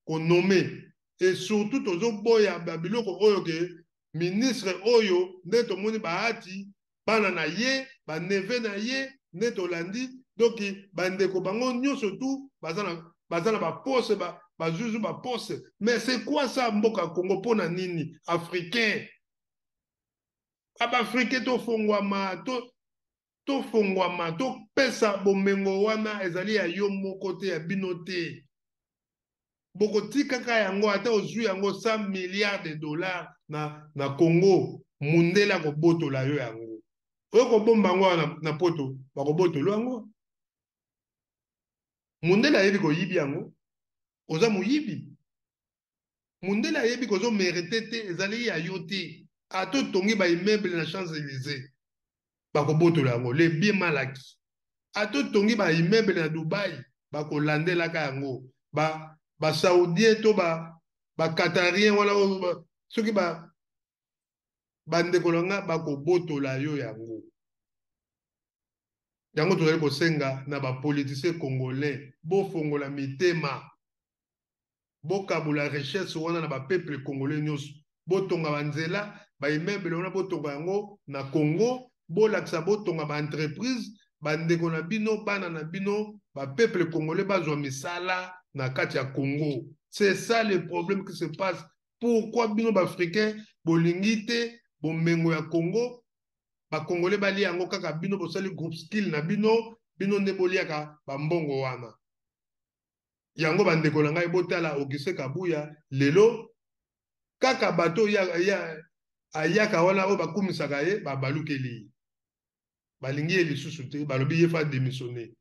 konommer et surtout tozoboya ba biloko oyo ke ministre oyo nde tomoni bahati bana na ye ba neveu na ye nde tolandi. Donc bandeko bango nyonso tout baza na ba poste, bazuzu ba poste. Mais c'est quoi ça mboka Congo pona nini africain? Aba africain tofongwama, tofongwama, topesa bomengo wana ezali ya yo moko te, ya bino te. Bokotikaka yango ata ozwi yango 100 milliards de dollars na Congo, mundele akobotola yo yango. Oyo kobomba yango wana na poto, bakobotola yango. Mundele ayebi koyibi yango, oza moyibi. Mundele ayebi kozo mériter te, ezali ya yo te. Ata otongi ba immeuble na Champs-Élysées, bakobotola yango, le bien mal acquis. Ata otongi ba immeuble na Dubaï, bakolandelaka yango. Ba Saoudien to ba Qatarien wana oyo ba, soki ba bandeko na nga bakobotola yo yango. Yango tozali kosenga na ba politiciens congolais, bofongola mitema, bokabola richesse wana na ba peuple congolais nyonso, botonga ba nzela, ba immeuble wana botonga yango na Congo, bolakisa botonga ba entreprise, bandeko na bino, bana na bino, ba peuple congolais bazwa misala na kati ya Congo. C'est ça le problème qui se passe. Pourquoi bino ba africains bolingi te bomengo ya Congo, ba congolais balia yango kaka bino bosali groupe skill na bino, bino nde boliaka ba mbongo wana. Yango bandeko na ngai botala Augustin Kabuya lelo kaka bato ya ayaka wana oyo bakumisaka ye babalukeli ye, balingi ye lisusu te, balobi ye fa démissionner.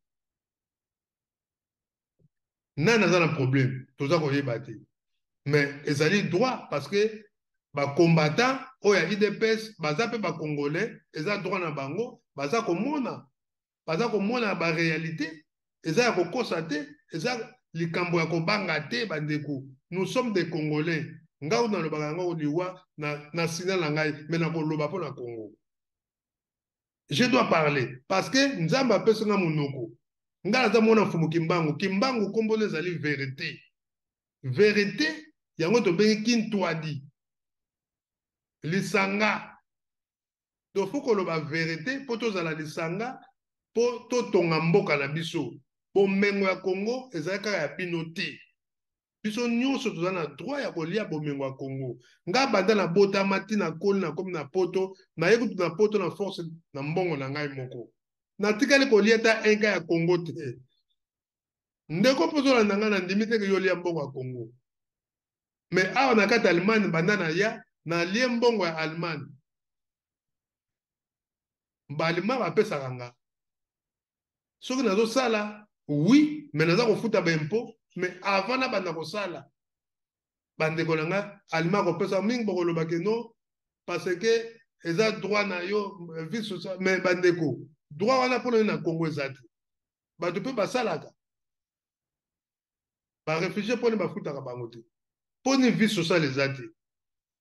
Nani aza na problème toza koyeba te, mais ezali droit parce que ba combattant oyo ya UDPS baza pe ba congolais, eza droit na bango, baza komona, baza komona ba réalité, eza ya kokosa te, eza likambo ya kobanga te bandeko. Nous sommes des Congolais. Ngai nalobaka yango liwa na sina na ngai, mais nakoloba mpo na Congo. Je dois parler parce que Nzambe apesi nga monoko. Ngai naza mwana mfumu Kimbangu. Kimbangu kombo na ezali vérité. Vérité yango tobengi Kintwadi. Lisanga. Donc faut koloba vérité po tozala lisanga po totonga mboka na biso. Bomengo ya Congo ezali kaka ya bino te. Biso nyonso toza na droit ya kolia bomengo ya Congo. Nga banda na botama ti na koli na komi na poto, na ye kutu na poto na force na mbongo na ngai moko. Natikali kolia ta un cas ya Congo te. Ndeko mpo ozolanda ngai na ndimi te ke yo olia mbongo ya Congo. Mais awa na kati Allemagne banda na ya na lie mbongo ya Allemagne. Ba Allemand bapesaka nga. Soki nazosala, oui, mais naza kofuta ba impôt, mais avant na banda kosala, bandeko na nga, Allemand akopesa mingi bokoloba ke non, parce que eza droit na yo, vie sociale, mais bandeko, droit wana mpona nini na Congo eza te. Bato mpe basalaka. Ba réfugiés mpona bafutaka bango te. Mpo nini vie sociale eza te?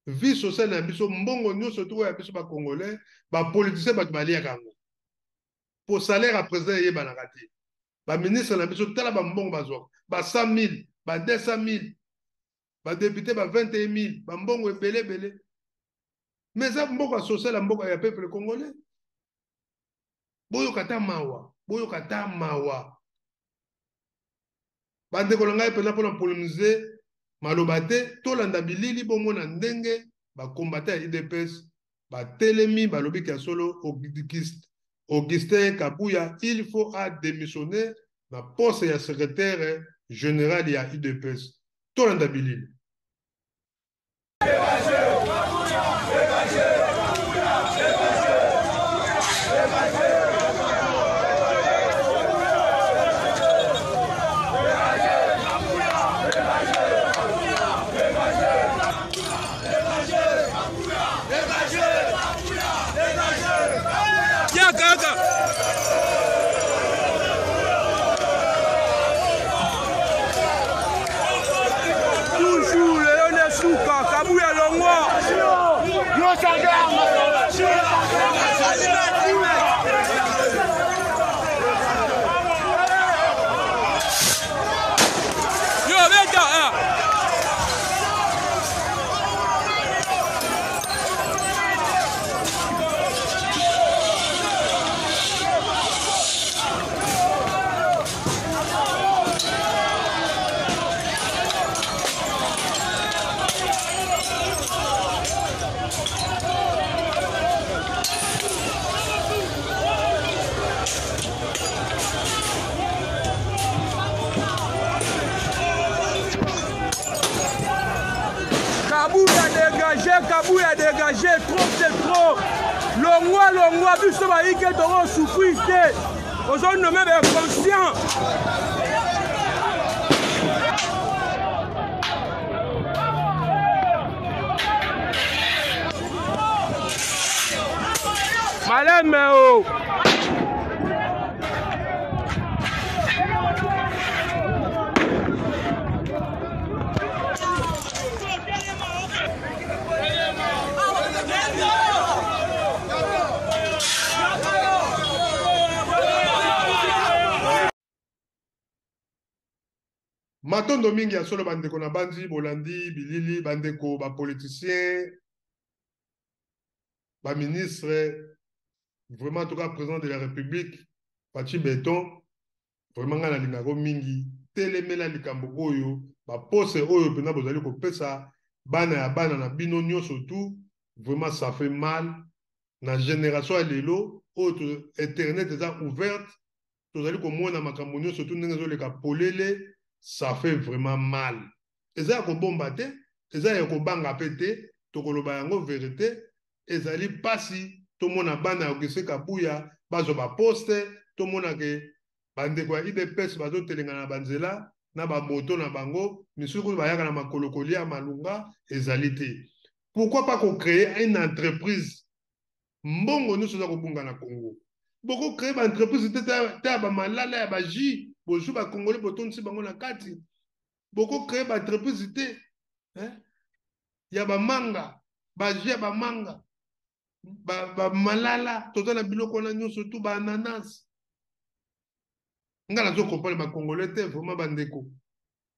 Vie sociale na biso, mbongo nyonso to oyo ya biso ba Congolais, ba politiciens bato baliaka yango. Po salaire ya president eyebanaka te. Ba ministre na biso tala ba mbongo bazwaka, ba 100 000, ba 200 000, ba député ba 21 000, ba mbongo ebele ebele. Mais eza mboka social ya mboka ya peuple congolais. Boyoka ta mawa, boyoka ta mawa. Bandeko na ngai mpenza mpona polemiser maloba te, tolanda bilili bomona ndenge ba combattant ya UDPS batelemi balobi ke ya solo Augustin Kabuya il faut a démissionner na poste ya secrétaire général ya UDPS. Tolanda bilili. Kabuya dégagé, Kabuya dégagé, trop c'est trop. Longwa, longwa, biso bayike toko souffrir te. Ozo nommé ba conscient. Maleme o. Oh. Matondo mingi ya solo bandeko na banzi bolandi bilili bandeko ba politiciens ba ministre vraiment en tout cas président de la République Fatshi Beton vraiment ngai nalingako mingi telemela likambo oyo bapose oyo mpenza bozali kopesa bana ya bana na bino nyonso tout vraiment ça fait mal na génération ya lelo oyo internet eza ouverte tozali komona makambo nyonso tu ndenge ezoleka polele ça fait vraiment mal eza ya kobomba te eza ya kobanga mpe te tokoloba yango verite ezali mpasi tomona bana ya Augustin Kabuya bazwa baposte tomona ke bandeko ya UDPS bazotelengana na banzela na bamoto na bango misusu kutu bayaka na makolo kolia malunga ezali te pourquoi pas kocréer une entreprise mbongo nyonso eza kobunga na Congo boko créer ba entreprise te te ya bamalala ya baji bozwi bakongole botondisi bango na kati boko créer ba entreprise te eh? ya bamanga baji ya bamanga bamalala ba toza na biloko wana nyonso tu baananas nga nazo comprendre bakongole te vraiment bandeko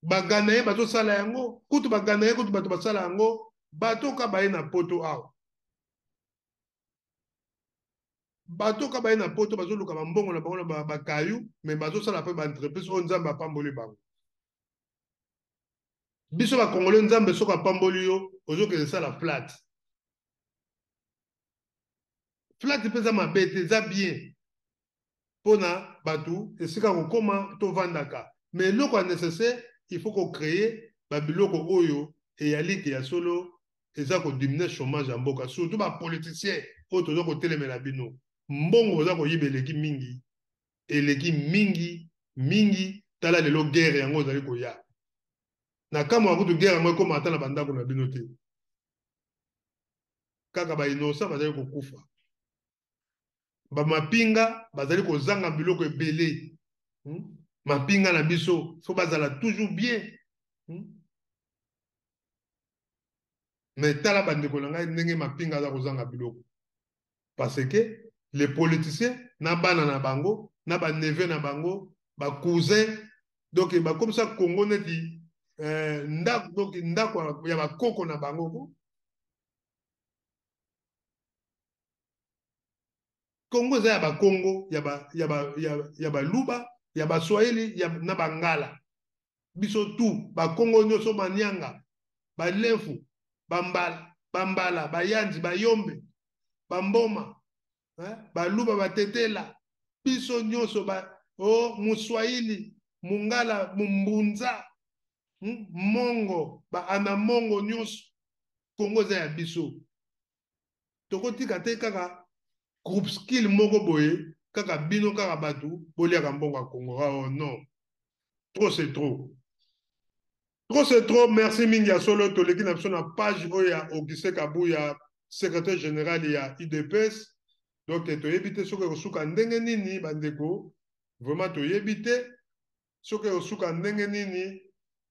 baganaye bazosala yango kutu baganaye kutu bato basala yango bato ka baye na poto awa bato ka baye na poto bazoluka bambongo na bango na bakayu me bazosala mpe baentreprise oyo nzambe apamboli bango biso bakongole nzambe soki apamboli yo ozokende sala flat flat mpe eza mabe te eza bien mpona bato esika kokoma tovandaka mais eloko ya nécessaire il faut kocréer babiloko oyo eyalike ya solo eza kodimine chômage ya mboka surtout bapoliticien oyo toza kotelemela bino mbongo boza koyiba eleki mingi eleki mingi mingi tala lelo guerre yango ozali koya na kamwa kutu guerre yango ekoma ata na bandako na bino te kaka ba innocent bazali kokufa bamapinga bazali kozanga biloko ebele Mapinga na biso fo bazala toujours bien. Mais tala bandeko na ngai ndenge mapinga aza kozanga biloko. Parce que les politiciens na bana na bango, na ba neveux na bango, ba cousins, donc bakomisa Congo neti eh, ndako, donc ndako ya bakoko na bango ko. Congo eza ya ba Congo, ya ba ya ba ya, ya baluba, ya baswahili, ya na bangala. Biso tout ba Congo nyonso manianga, ba lemfu, bambala, bambala, bayanzi, bayombe, bamboma, hein? Baluba, batetela, biso nyonso ba oh muswahili, mungala, mumbunza, mongo, ba anamongo nyonso. Congo eza ya biso. Tokotika te kaka groupe skill moko boye kaka bino kaka batu boliaka mbongo ya Congo. Oh non, trop c'est trop, trop c'est trop. Merci mingi ya solo. Toleki na biso na page oyo ya Augustin Kabuya, secrétaire général ya UDPS. Donc toyebi te soki ekosuka ndenge nini bandeko, vraiment toyebi te soki ekosuka ndenge nini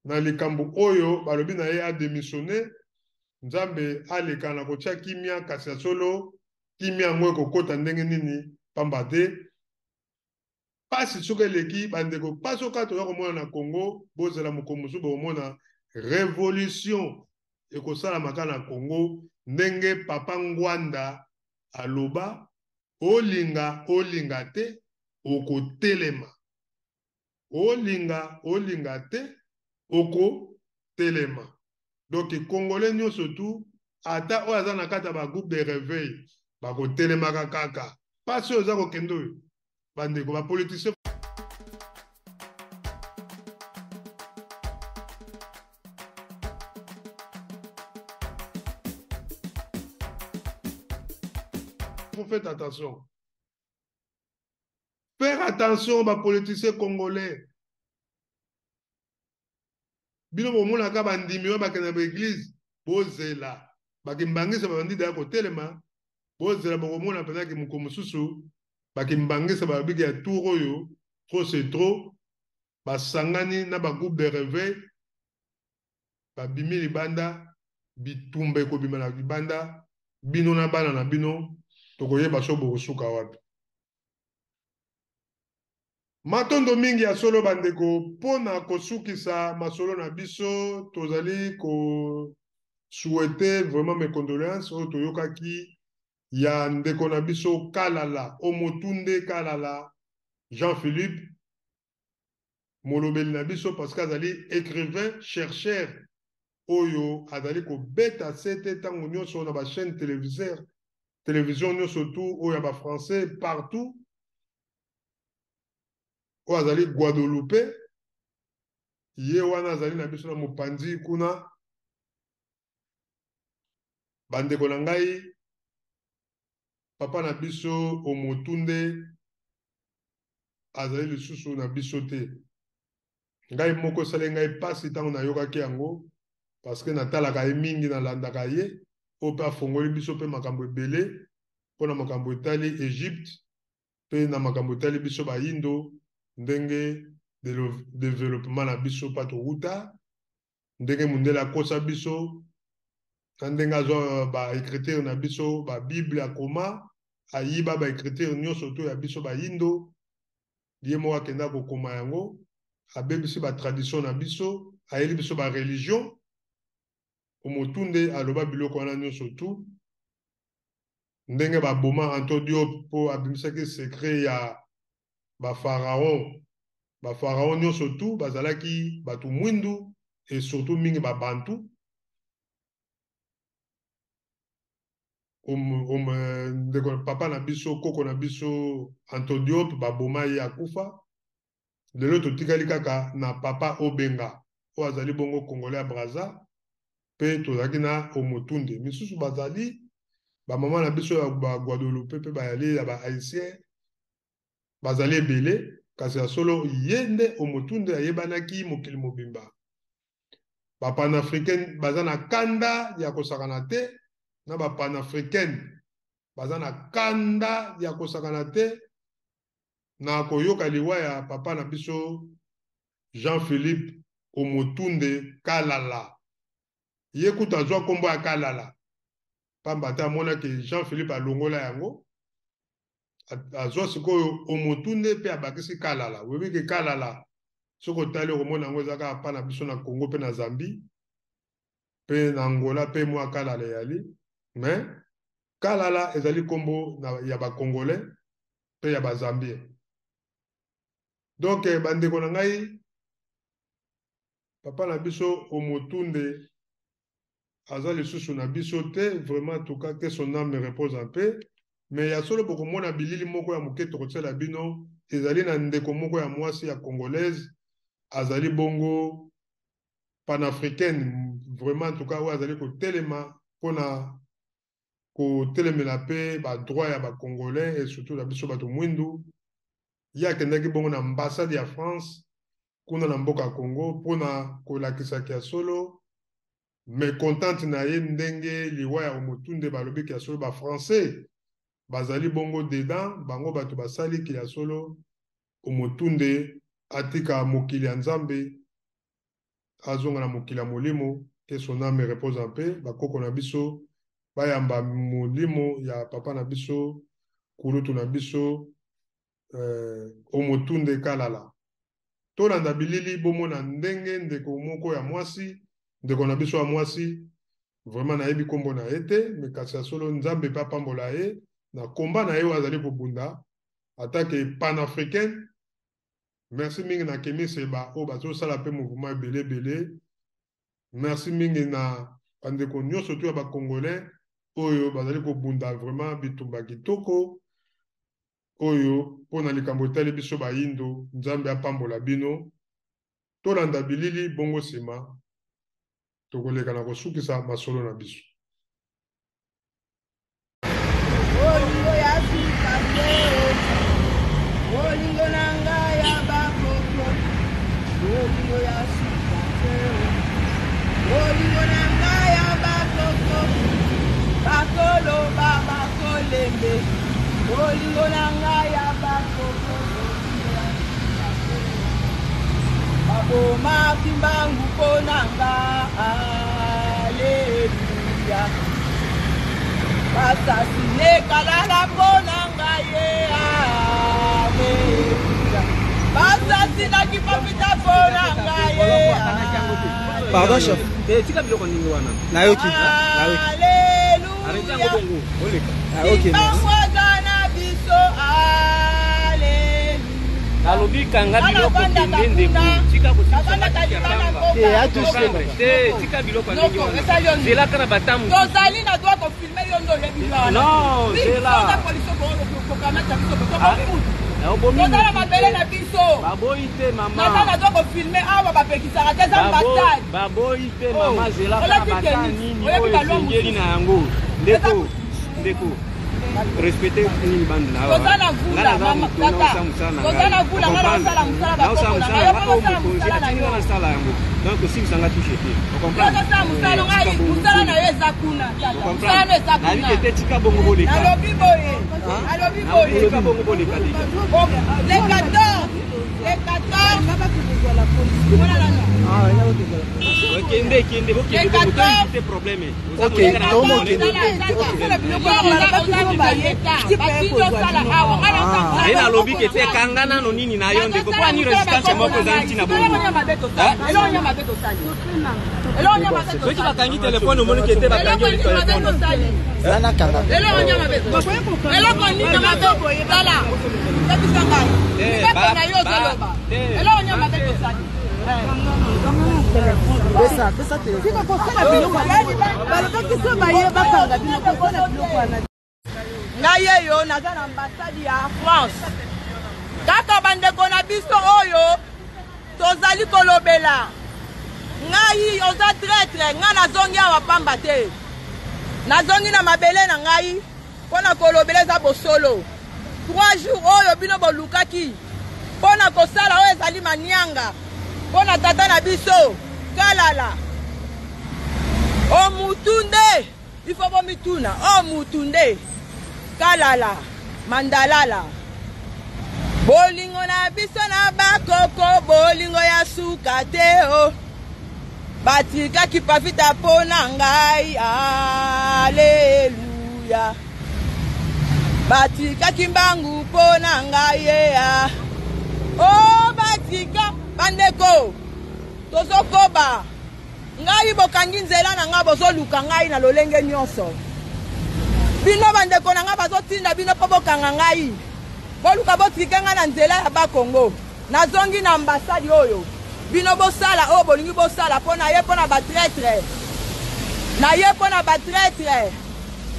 na likambo oyo balobi na ye adémissionner. Nzambe aleka na kotia kimia, kasi ya solo kimia yango ekokota ndenge nini? Pamba te pasi soki eleki bandeko, pasi oyo kaka toza komona na Congo, bozela mokolo mosusu bokomona révolution ekosalamaka na Congo ndenge papa Ngwanda aloba, olinga olinga te okotelema, olinga olinga te okotelema. Donc Congolais nyonso tu, ata oyo aza na kati ya ba groupe de réveil, bakotelemaka kaka. Pasi oyo eza kokende oyo bandeko ba politiciens. Faites attention. Faire attention ba politiciens congolais. Bino bomonaka bandimi oyo bakenda ba église, bozela bakimbangisa babandi daya kotelema, bozela bokomona mpenza ke mokolo mosusu bakimbangisa babiki ya tour oyo trop c'est trop, basangani na ba groupe de réveil babimi libanda, bitumba ekobima na libanda, bino na bana na bino tokoyeba so bokosuka wapi. Matondo mingi ya solo bandeko mpona kosukisa masolo na biso, tozali ko souhaiter vraiment mes condoléances oyo toyokaki ya ndeko na biso Kalala, Omotunde Kalala Jean-Philippe, molobeli na biso parce que azali écrivain chercheur oyo azali kobeta sete ntango nyonso na ba chaîne téléviseur, télévision nyonso tout oyo ya ba français partout, oyo azali Guadeloupe, ye wana azali na biso na mopanzi kuna. Bandeko na ngai, papa na biso Omotunde azali lisusu na biso te. Ngai moko esali ngai pasi ntango nayokaki yango, parce que natalaka ye mingi, nalandaka ye, oyo mpe afongoli biso mpe makambo ebele mpona makambo etali Egypte mpe na makambo etali biso bayindo, ndenge développement na biso pa towuta, ndenge mondele akosa biso na ndenge azwa ba écriture na biso, ba Bible akoma, ayiba ba écriture nyonso to ya biso bayindo, ye moko akenda kokoma yango, abebisi ba tradition na biso, ayeli biso ba religion. Omotunde aloba biloko wana nyonso tu, ndenge baboma Anto Diop mpo abimisaki secret ya ba pharaon. Ba pharaon nyonso tu bazalaki bato mwindu et surtout mingi ba bantu. Ndeko papa na biso, koko na biso Anto Diop, baboma ye akufa. Lelo totikali kaka na papa Obenga oyo azali bongo Congolais ya Brazza, mpe tozalaki na Omotunde. Misusu bazali ba mama na biso ya ba Guadeloupe mpe bayali ya ba Haïtien, bazali ebele, kasi ya solo ye nde Omotunde ayebanaki mokili mobimba. Ba panafricaine baza na kanda ya kosakana te, na ba panafricaine baza na kanda ya kosakana te na koyoka liwa ya papa na biso Jean-Philippe Omotunde Kalala. Ye kutu azwa nkombo ya Kalala pamba te amonaki Jean-Philippe alongola yango, azwa sikoyo Omotunde mpe abakisi Kalala. Oyebi ke Kalala soki otali okomona yango eza kaka pa na biso na Congo mpe na Zambie mpe na Angola mpe mwa Kalala eyali, mais Kalala ezali nkombo ya ba Congolais mpe ya ba Zambien. Donc bandeko na ngai, papa na biso Omotunde aza lisusu na biso te, vraiment en tout cas que son âme repose en paix. Mais ya solo bokomona bilili moko ya moke tokotiela bino, ezali na ndeko moko ya mwasi ya congolaise, azali bongo panafricaine, vraiment en tout cas oyo azali kotelema mpona kotelemela mpe ba droit ya ba congolais et surtout na biso bato mwindu. Ye akendaki bongo na ambassade ya France kuna na mboka Congo mpona kolakisaki ya solo mecontente na ye ndenge liwa ya Omotunde balobiki ya solo ba français bazali bongo dedans, bango bato basaliki ya solo Omotunde atika mokili ya Nzambe azonga na mokili ya molimo, que son âme repose en paix. Bakoko na biso bayamba molimo ya papa na biso kulutu na biso Omotunde Kalala. Tolanda bilili bomona ndenge ndeko moko ya mwasi, ndeko na biso ya mwasi, vraiment nayebi kombo na ye te, mais kasi ya solo Nzambe pe apambola ye na combat na ye oyo azali kobunda atake panafricaine. Merci mingi na Kemi Seba oyo bazosala pe mouvement ebele ebele. Merci mingi na bandeko nyonso tu ya ba Congolais oyo bazali kobunda vraiment bitumba kitoko oyo mpo na likambo etali biso bayindo. Nzambe apambola bino. Tolanda bilili bongo nsima tokoleka na kosukisa masolo na biso. Bolingo ya suka te, bolingo na ngai ya bakoko, bolingo ya suka te, bolingo na ngai ya bakoko, bakoloba bakolembe, bolingo na ngai ya bakoko, bolingo ya suka te, babomaki mbangu mpo na nga, aleluya. Basasine kalala mpo na ngai ye, aleluya. Basasinaki papita mpo na ngai ye. Pardon chef. Eh, tika biloko ndenge wana. Nayoki, nayoki. Arrête yango bongo. Oleka. Ah, ok, merci. Kimbangu aza na biso, aleluya. Nalobi kanga biloko kende ndeko. Tika kosilisa ya pamba. Te, atouche te. Te, tika biloko ya ndenge wana. Zela kaka na batamu. Tozali na droit ko filmer yo nde oyebi wana. Non, zela. Toza police ko kokamata biso tobomi mutu. Obomi Toza na mabele na biso. Baboyi te mama. Naza na droit ko filmer awa bapekisaka te eza ambassade. Baboyi te mama, zela kaka bata nini oyo esengeli na yango. Ndeko, ndeko. Respecte nini bande na Toza na vula mama tata. Toza na vula nga nasala mosala bakoko na ngai. Yo mpe osala mosala na yo. Nasala yango. Donc osimbisa nga touche te. Ocomprendre? Yo osala mosala ngai, mosala na yo eza kuna tata. Mosala na eza kuna. Nayebi te tika bongo boleka. Nalobi boye. Alobi boye. Tika bongo boleka deja. Le 14, le 14. Mona nano. Kende kende bokende bongo to éviter problème. Ok, tomokende. Ye nalobi ke te kanga nano nini na yo ndeko mpo ani resistance moko ezali ntina bongo. Soki bakangi telefone omoni ke te bakangi yo telefone. Eloko nini mabe tala yebisa ngai mibeko na yo ozoloba eloko nini mabe tosali. Balobaki so baye bakanga bino kosala biloko wana. Ngai eyo naza na ambassade ya France, kaka bandeko na biso oyo tozali kolobela. Ngai oza traitre, ngai nazongi awa pamba te, nazongi na mabele na ngai mpo na kolobela eza bosolo. 3 jours oyo bino bolukaki mpo na kosala oyo ezali manianga mpo na tata na biso Kalala. O mutu nde il faut bomituna, o mutu nde Kalala Mandalala. Bolingo na biso na bakoko, bolingo ya suka te o. Batikaki pavita mpo na ngai, aleluya. Batikaki mbangu mpo na ngai, yeah. O batika bandeko, tozokoba ngai, bokangi nzela na ngai, bozoluka ngai na lolenge nyonso. Bino bandeko na ngai bazotinda bino mpo bokanga ngai, boluka botrike ngai na nzela ya Bakongo. Nazongi na ambassade oyo bino bosala oyo bolingi bosala mpo na ye mpo na ba traitre na ye mpo na ba traitre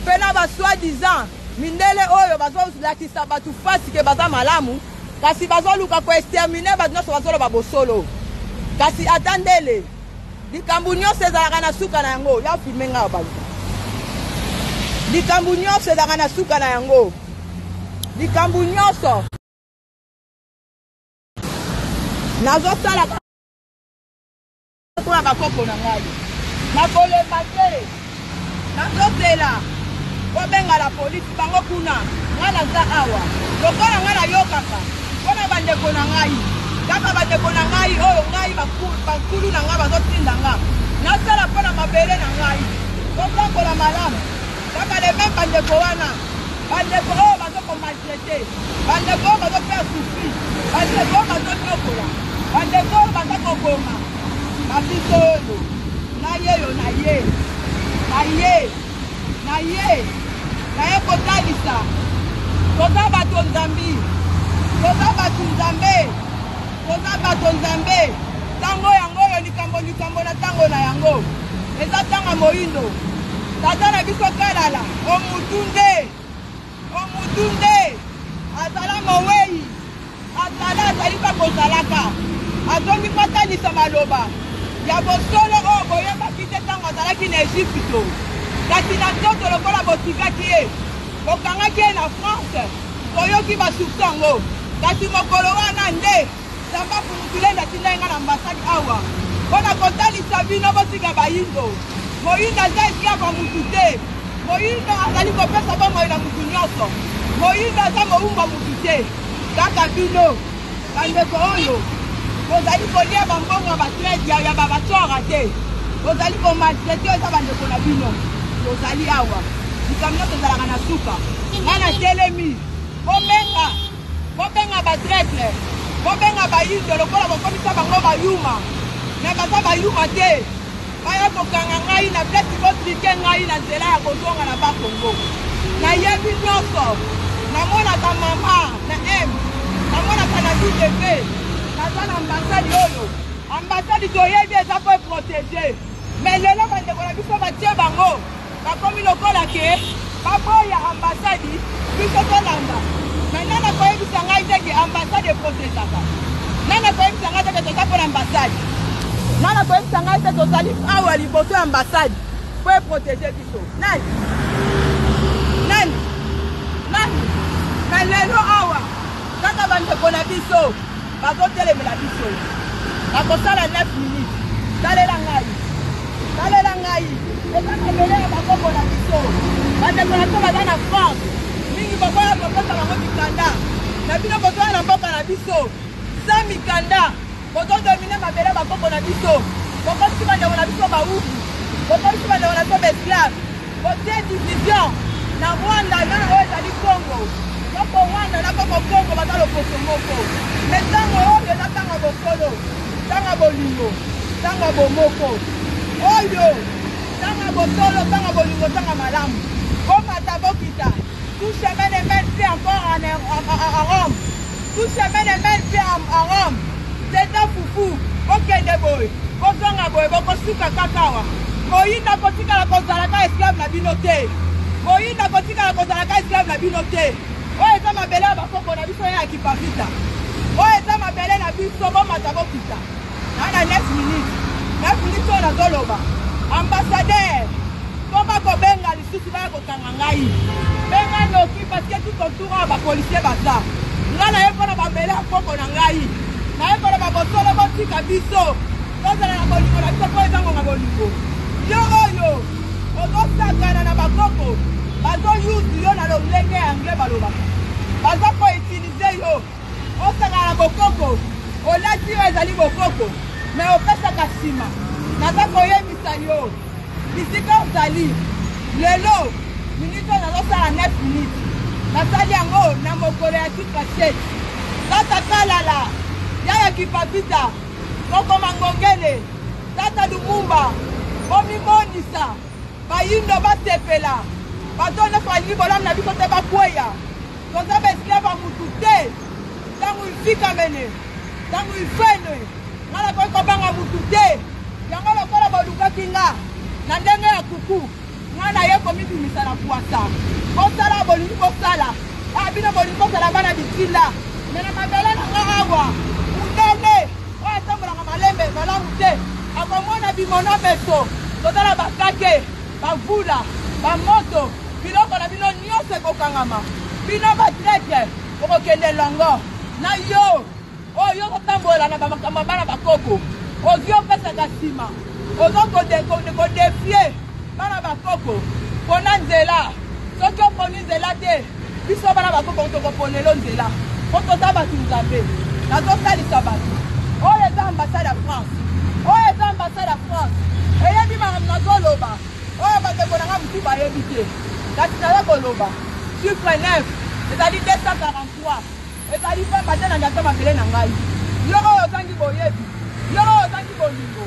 mpe na ba soi disant mindele oyo bazolakisa bato fasi ke baza malamu kasi bazoluka koextermine bato nyonso bazoloba bosolo kasi ata ndele likambo nyonso ezalaka na suka na yango ya filme ngai baluka likambo nyonso ezalaka na suka na yango likambo nyonso nazosala mpona bakoko na ngai nakolemba te nazozela bobenga la polisi bango kuna ngai naza awa lokola ngai nayokaka mpona bandeko na ngai kaka bandeko na ngai oyo ngai bankulu na ngai bazotinda nga nasala mpo na mabele na ngai totambola malamu kaka le meme bandeko wana bandeko oyo bazo komaltraite bandeko oyo bazo faire souffrir bandeko oyo bazonyokola bandeko oyo baza koboma babiso oyo na yeyo na ye na ye na ye naye kotalisa toza bato nzambi toza bato nzambe toza bato nzambe ntango yango oyo likambo likambo na ntango na yango eza ntango moindo tata na biso kalala omutu nde omutu nde azala mowei azala azali mpe kozalaka azongi mpo atalisa maloba ya bosolo oyo boyebaki te ntango azalaki na Ejipito kasi na nzoto lokola botikaki ye bokangaki ye na France toyoki basoupçon yango kasi mokolo wana nde Nzambe Mfumutulende atindaki ngai na ambassade awa mpo na kotalisa bino botika bayindo. Moyindo aza esclave ya mutu te. Moyindo azali kopesa bomoi na mutu nyonso. Moyindo aza mowumbu ya mutu te. Kaka bino bandeko oyo bozali kolia bambongo ya batrade ya babatsora te, bozali komaltraite oyo eza bandeko na bino. Tozali awa, likambo nyonso ezalaka na suka. Ngai natelemi, bobenga Bobenga ba traitre, bobenga bayindo lokola bokomisa bango bayuma, mais baza bayuma te. Baya kokanga ngai na place botrike ngai na nzela ya kozonga na Bas Congo. Nayebi nyonso, namonaka mama na M, namonaka na W, naza na ambassade oyo. Ambassade toyebi eza po eprotege, mais lelo bandeko na biso batie bango Bakomi lokola ke baboya ambassade biso tolanda. Mais nani akoyebisa ngai te ke ambassade eprotegeaka? Nani akoyebisa ngai te ke toza mpo na ambassade? Nani akoyebisa ngai te tozali awa liboso ya ambassade mpo eprotege biso? Nani? Nani? Nani? Mais lelo awa kaka bandeko na biso bazotelemela biso bakosala 9 minutes. Talela ngai, talela ngai, eza mabele ya bakoko na biso. Bandeko na biso baza na France mingi, bokoya kopesa bango mikanda na bino, bozoya na mboka na biso sa mikanda, bozodomine mabele ya bakoko na biso, bokomisi bandeko na biso baubu, bokomisi bandeko na biso baesclave. Botie division na Rwanda na oyo ezali Congo. Koko Rwanda na koko Congo baza loposo moko. Mais ntango oyo eza ntango ya bosolo, ntango ya bolingo, ntango ya bomoko. Oyo ntango ya bosolo, ntango ya bolingo, ntango ya malamu. Bomata bokita. Tout chemin ne mène plus encore en, en, en, en Rome. Tout chemin ne mène plus en, en Rome. Teta fufu, bokende boye, bozonga boye, bokosuka kaka awa. Moyindo akotikala kozalaka esclave na bino te. Moyindo akotikala kozalaka esclave na bino te. Oyo eza mabele ya bakoko na biso ya Kipavita. Oyo eza mabele na biso, bomata bokita. Na na 9 minutes. 9 minutes oyo nazoloba. Ambassadeur, koma kobenga lisusu baya kokanga ngai. Benga noki parce que tout autour awa ba policiers baza. Ngai naye mpona mabele ya koko na ngai. Naye koloba bosolo, botika biso. Tozala na bolingo na biso mpo eza ngonga bolingo. Yo oyo ozosakana na bakoko bazoyuzu yo na lolenge ya anglais balobaka. Baza ko utiliser yo. Osakana na bokoko, olati oyo ezali bokoko, mais opesaka nsima. Naza koyebisa yo bisika ozali lelo, minute oyo nazosala 9 minutes, nasali yango na mokolo ya titre 7. Tata Kalala, Yaya Kipapita, Koko Mangongele, Tata Lumumba, bomimonisa, bayindo basepela, bato nyonso balingi bolamu na biso te bakweya. Toza ba esclave ya mutu te. Ntango ifikamene, ntango ifene, nga nakoki kobanga mutu te. Yango lokola bolukaki nga na ndenge ya kuku, nga naye komibimisa na pwasa. Bosala bolingi bosala, ah, bino bolingi bosala bana bitinda, me na mabele na nga awa, mundele oyo atambolaka malembe malamu te akomona bimono meso. Toza na bakake, bavula, bamoto, biloko na bino nyonso ekokangama. Bino ba traitre bokokende elongo na yo oyo ozotambola na bamakambo ya bana bakoko, ozwi opesaka nsima, ozo kodefie bana bakoko. Pona nzela, soki oponi nzela te, biso bana bakoko tokoponelo nzela, po toza bato Nzambe. Nazosalisa bato oyo eza ambassade ya France, oyo eza ambassade ya France eyebi makambo nazoloba oyo bandeko na nga mosusu bayebi te, kasi naza koloba chiffre 9 ezali 243, ezali pamba te na ndata mabele na ngai. Yo oyo ozangi boyebi, yo oyo ozangi bolingo,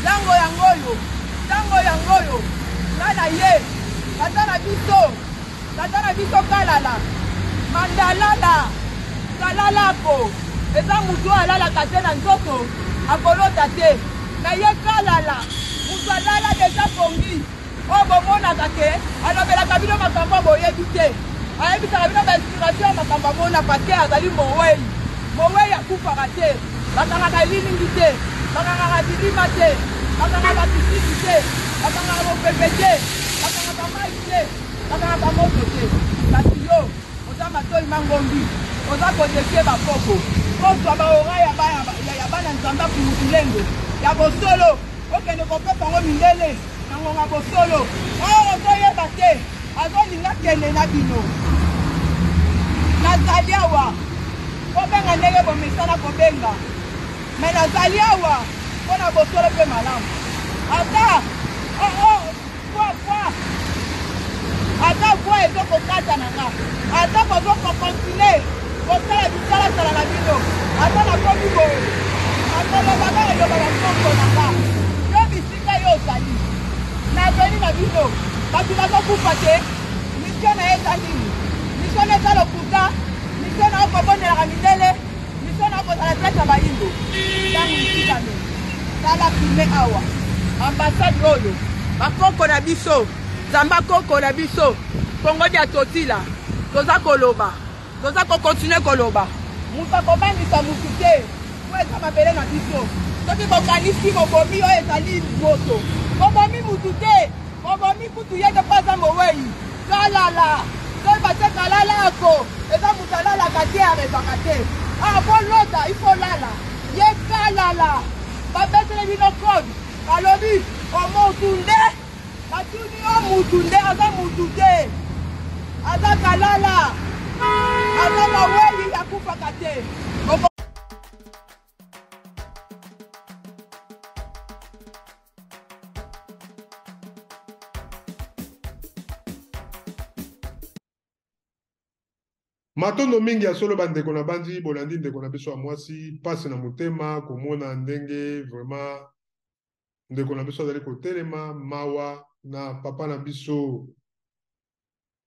ntango yango oyo, ntango yango oyo nga na ye, tata na biso, tata na biso Kalala Mandalala Kalalako, eza mutu oyo alalaka te na nzoto, akolota te. Na ye Kalala, mutu alala deja pongi oyo bomonaka ke alobelaka bino makambo oyo boyebi te, ayebisaka bino ba inspiration ya makambo amona, parce que azali mowei. Mowei akufaka te, bakangaka elilingi te, bakangaka bilima te, bakangaka pisini te, bakangaka mopepe te, bakangaka mai te, bakangaka moto te. Kasi yo oza matoi mangombi, oza kodefie bakoko, kozwa baora ya bana Nzambe akumutulengo ya bosolo, okende kopesa yango mindele na ngonga bosolo oyo ozoyeba te, azolinga kende na bino. Nazali awa kobenga ndenge bomesana kobenga, me nazali awa mpo na bosolo mpe malamu. Ata oh, oh, voi voi, ata voi ezokokata na nga, ata bozokokontinue kosala bisalasala na bino, ata nakomi boye, nakoloba kaka eloba bakoko na nga. Yo bisika yo ozali na veni na bino, bato bazokufa te. Mission na ye eza nini? Mission na eza lokuta, mission na yo kobondelaka mindele, mission na yo kozala traite ya bayindo. Ntango itikami, tala filme awa, ambassade oyo, bakoko na biso, Nzambe akoko na biso, Kongo dia Totila, toza koloba, toza kokontinue koloba. Moto akobangisa motu te, po eza mabele na biso. Soki bokanisi bobomi oyo ezali moto, bobomi mutu te, bobomi kutu ye te, po aza mowei. Kalala, soki batie kalala ako, eza moto alalaka te, arevaka te. Ah, bolota, il faut lala. Ye kalala, babetele bino code, balobi omotu nde batuni yo, mutu nde aza mutu te, aza kalala, aza mowei, akufaka te. Matondo mingi ya solo bandeko na banzi, bolandi ndeko na biso ya mwasi, mpasi na motema komona ndenge vraiment ndeko na biso azali kotelema, mawa na papa na biso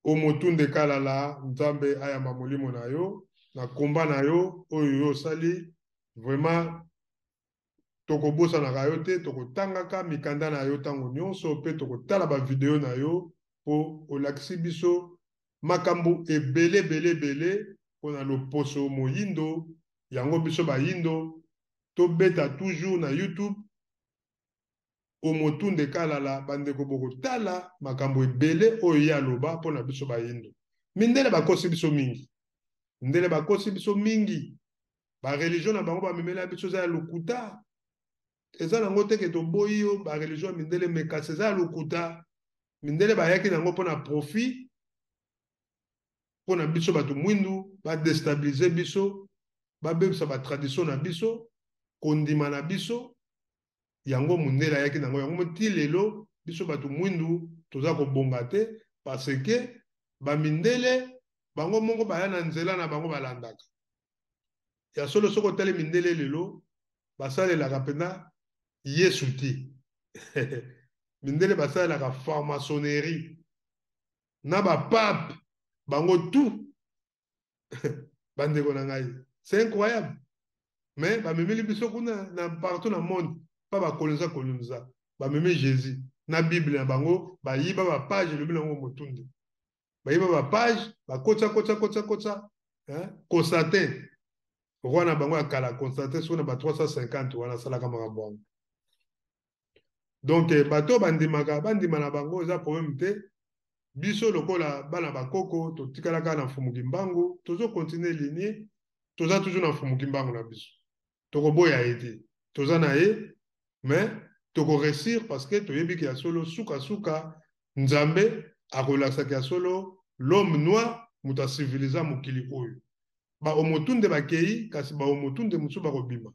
Omotunde Kalala, Nzambe ayamba molimo na yo na komba na yo oyo yo osali, vraiment tokobosanaka yo te, tokotangaka mikanda na yo ntango nyonso mpe tokotala bavideo na yo mpo olakisi biso makambo ebele ebele ebele mpo na loposo moyindo. Yango biso bayindo tobeta toujours na YouTube Omotunde Kalala, bandeko bokotala makambo ebele oyo ye aloba mpo na biso bayindo. Mindele bakosi biso mingi, mindele bakosi biso mingi, ba religion na bango bamemela biso eza ya lokuta. Eza nango te ke toboyi yo ba religion ya mindele, me kasi eza ya lokuta. Mindele bayaki nango mpo na profit, mpo na biso bato mwindu, badestabilize biso, babebisa ba tradition na biso, kondima na biso. Yango mundele ayaki nango, yango ti lelo biso bato mwindu toza kobonga te, parce que bamindele bango moko baya na nzela na bango balandaka. Ya solo, soki otali mindele lelo basalelaka mpenza Yesu te. Mindele basalelaka franc-maçonnerie na bapape bango tout. Bandeko na ngai, c'est incroyable, mais bamemeli biso kuna na partout na monde pa bakolonisa kolonisa, bamemi Jésus na Bible na bango, bayiba bapage, elobi nango motunde, bayiba bapage, bakotisa kotisa kotisa kotisa, hein? Constantin, roi na bango ya kala, Constantin, soki na ba 350 wana asalaka makambo yango. Donc bato bandimaka, bandima na bango, eza problème te. Biso lokola bana bakoko totikalaka na Mfumu Kimbangu, tozokontinue ligne, toza toujours na Mfumu Kimbangu na biso, tokoboya ye te, toza na ye, mais tokoréussir parce que toyebi ke ya solo, sukasuka Nzambe akolakisaka ya solo l'homme noir moto acivilisa mokili oyo. Baomotunde bakei, kasi baomotunde mosusu bakobima.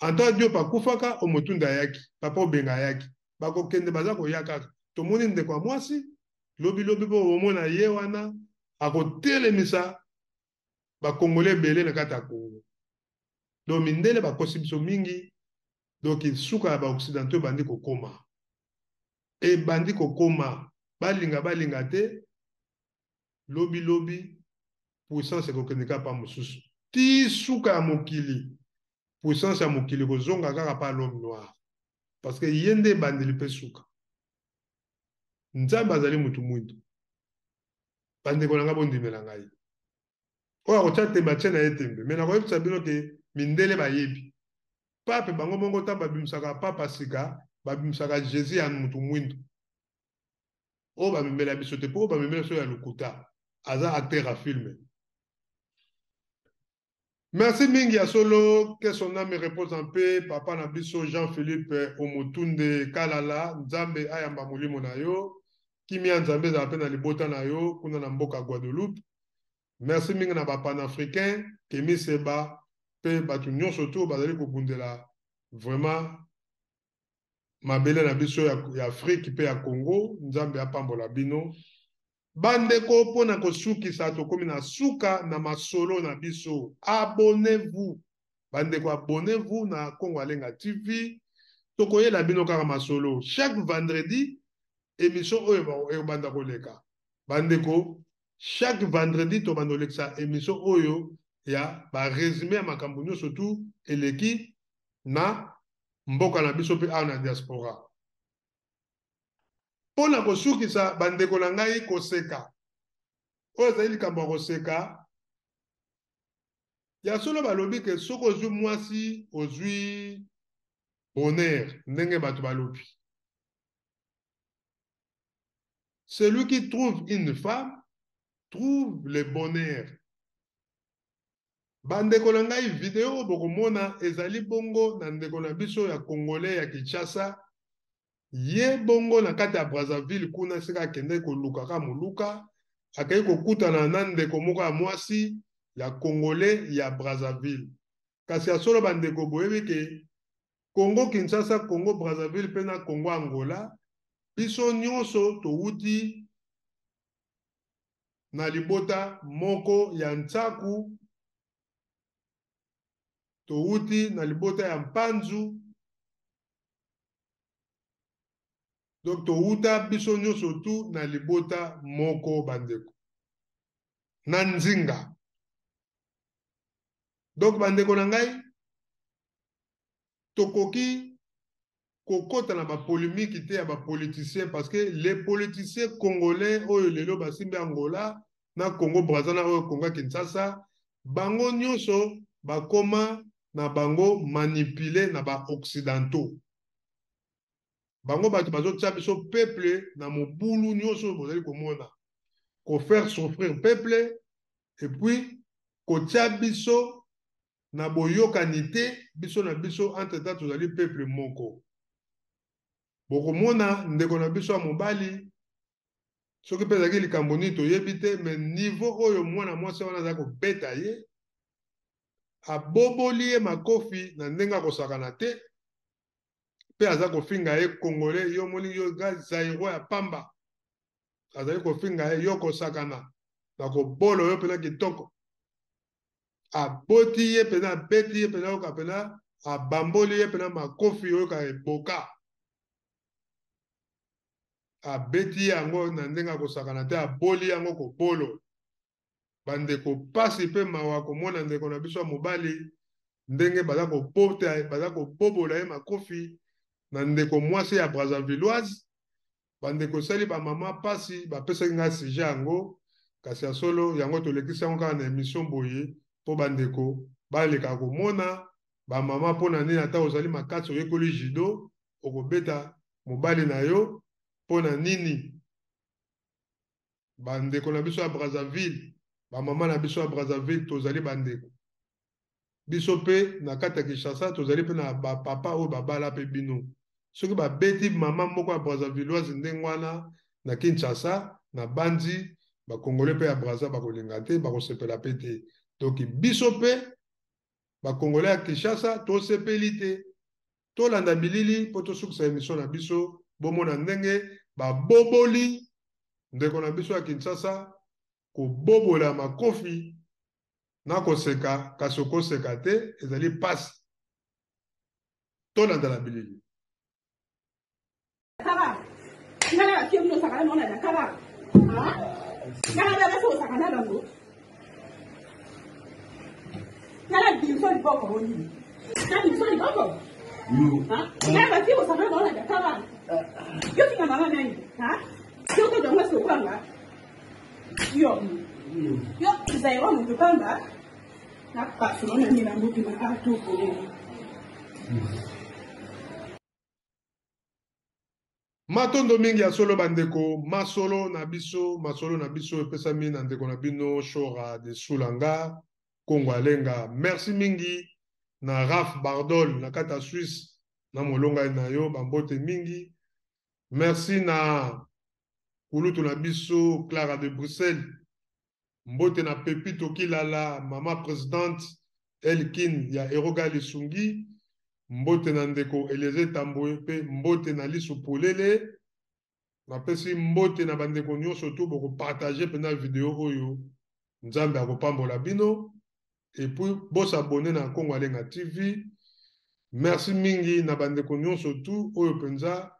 Anta Diop akufaka, Omotunde ayaki, Papa Obenga ayaki, bakokende, baza koya kaka. Tomoni ndeko ya mwasi lobilobi mpo omona ye wana akotelemisa bakongole ebele na kati ya Congo. Donc mindele bakosi biso mingi. Donc suka ya baoccidentaux ebandi kokoma, ebandi kokoma, balinga balinga te, lobi lobi puissance ekokende kaka pa mosusu ti suka ya mokili. Puissance ya mokili kozonga kaka pa l'homme noir, parce que ye nde ebandeli mpe suka. Nzambe azali mutu mwindu. Bandeko na ngai, bondimela ngai, oyo akotya tembe atie na ye tembe, me nakoyebisa bino ke mindele bayebi pape bango moko. Ntango babimisaka papa sika, babimisaka Jésus ya mutu mwindu oyo bamemela biso te, mpo oyo bamemela biso ya lokuta, aza acteur ya film. Merci mingi ya solo, que son âme repose en paix, papa na biso Jean-Philippe Omotunde Kalala. Nzambe ayamba molimo na yo, kimia Nzambe ezala mpe na libota na yo kuna na mboka Guadeloupe. Merci mingi na bapanafricain Kemi Seba mpe bato nyonso to bazali kobundela vraiment mabele na biso ya Afrique mpe ya Congo. Nzambe apambola bino, bandeko. Mpona kosukisa, tokomi na suka na masolo na biso. Abonnez-vous, bandeko, abonnez-vous na Congo Alenga TV. Tokoyela bino kaka masolo chaque vendredi. Émission oyo ekobanda koleka, bandeko, chaque vendredi tobanda kolekisa émission oyo ya barésumé ya makambo nyonso tu eleki na mboka na biso mpe awa na diaspora. Mpo na kosukisa, bandeko na ngai, koseka oyo ezali likambo ya koseka ya solo. Balobi ke soki ozwi mwasi, ozwi bonheur. Ndenge bato balobi, celui qui trouve une femme trouve le bonheur. Bandeko na ngai, video oyo bokomona ezali bongo na ndeko na biso ya congolais ya Kinshasa. Ye bongo na kati ya Brazzaville kuna, esika akendeki koluka moluka, akei kokutana na ndeko moko ya mwasi ya congolais ya Brazzaville. Kasi ya solo, bandeko, boyebi ke Congo Kinshasa, Congo Brazzaville mpe na Congo Angola, biso nyonso towuti na libota moko ya Ntsaku, towuti na libota ya Mpanzu. Donc towuta biso nyonso tu na libota moko, bandeko, na Nzinga. Donc bandeko na ngai, tokoki kokɔta na bapolémique te ya bapoliticien, parce que les politiciens congolais oyo lelo basimbi Angola na Congo Braza na oyo Congo Kinshasa, bango nyonso bakoma na bango manipulé na baoccidentaux. Bango bato bazotia biso peuple na mobulu nyonso oyo bozali komona, kofaire souffrir peuple et puis kotia biso na boyokani te biso na biso. Entre temps tozali peuple moko. Bokomona ndeko na biso ya mobali, soki mpe ezalaki likambo nini toyebi te, mais niveau oyo mwana mwasi wana azali kobeta ye, aboboli ye makofi na ndenge akosakana te. mpe aza kofinga ye congolais yo omoni yo ga zaïrois ya pamba azali kofinga ye yo kosakana na kobolo yo mpena kitoko aboti ye mpena abeti ye mpena oyoka mpena abamboli ye mpena makofi oyoka eboka abeti ye yango na ndenge akosakana te aboli yango kobolo bandeko pasi mpe mawa komona ndeko na biso ya mobali ndenge baza kobota baza kobobola ye makofi na ndeko mwasi ya Brazzavilloise bandeko esali bamama mpasi bapesaki ngai sujet yango kasi ya solo yango tolekisi yango kaka na emission boye mpo bandeko baleka komona bamama mpo na nini ata ozali makasi oyekoli judo okobeta mobali na yo mpo na nini bandeko na biso ya Brazzaville bamama na biso ya Brazzaville tozali bandeko biso mpe na kati ya Kinshasa tozali mpe na bapapa oyo babala mpe bino soki babeti mama moko ya Brazzavilloise ndenge wana na Kinshasa na banzi bakongole mpe ya Brazza bakolinga te bakosepela mpe te donc biso mpe bakongole ya Kinshasa tosepeli te tolanda bilili mpo tosukisa emission na biso bomona ndenge baboboli ndeko na biso ya Kinshasa kobobola makofi na koseka kasi okoseka te ezali mpasi tolanda na bilili Yo, yo, Zaïrois moto pamba na Barcelone nde na mobima Arthur Bolelo. Matondo mingi ya solo bandeko, masolo na biso, masolo na biso epesami na ndeko na bino Shora de Sulanga, Kongo Alenga. Merci mingi na Raf Bardol na kati ya Suisse na molonga na yo bambote mingi. Merci na kulutu na biso Clara de Bruxelles, mbote na Pepito Kilala, mama presidente Elkin ya Eroga Lisungi, mbote na ndeko Eliezer Tambwe mpe mbote na Lisu Polele. Napesi mbote na bandeko nyonso tu bokopartage mpenza video oyo, Nzambe akopambola bino. Et puis bosabone na Kongo Alenga TV. Merci mingi na bandeko nyonso tu oyo mpenza.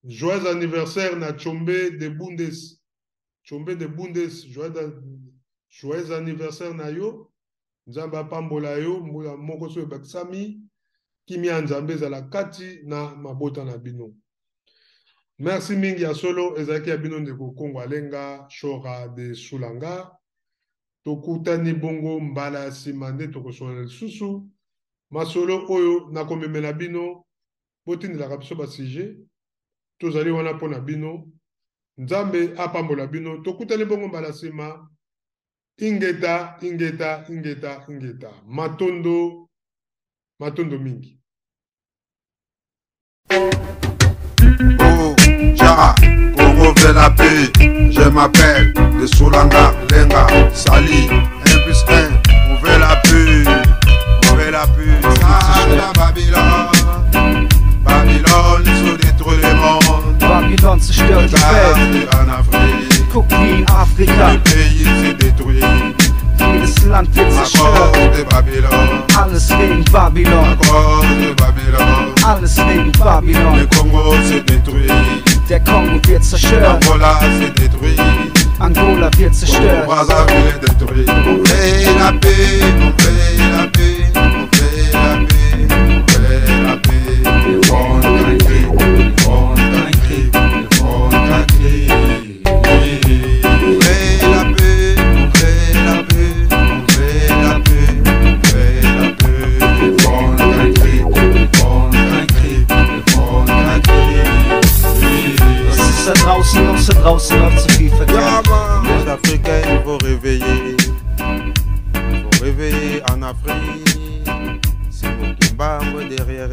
Joyeux anniversaire na Tshombe de Bundes. Tshombe de Bundes, joyeux, joyeux anniversaire na yo. Nzambe apambola yo mbula moko so ebakisami. Kimia ya Nzambe ezala kati na mabota na bino. Merci mingi ya solo ezalaki ya bino ndeko Kongo Alenga Shora de Sulanga. Tokutani bongo mbala ya nsima nde tokosolola lisusu masolo oyo nakomemela bino. Botindelaka biso ba sujet, tozali wana mpo na bino. Nzambe apambola bino. Tokutani bongo mbala nsima. Ingeta, ingeta, ingeta, ingeta. Matondo, matondo mingi. Oh, Jara, Congo veut la paix. Je m'appelle de Solanga, Lenga, Sali, 1 plus 1, on veut la paix. On veut la paix. Ça, Babylone, Babylone, ils ont détruit le monde. Babylone zerstört die Welt. En Afrique, Guck wie in Afrika. Le pays s'est détruit. Jedes Land wird zerstört. À cause de Babylone. Alles wegen Babylon. À cause de Babylone. Alles wegen Babylon. Le Congo s'est détruit. Der Kongo wird zerstört. Angola s'est détruit. Angola wird zerstört. Brazzaville est détruit. On veut la paix, on veut la paix, on veut la paix, on veut la paix. On a cri, on a cri, on a cri. On veut la paix, on veut la paix, on veut la paix, on veut la paix. On a cri, on a cri, on a cri. Was ist da draußen los? Da draußen läuft so viel verkehrt. Les Africains, il faut réveiller. Il faut réveiller en Afrique. C'est Mokimbango derrière.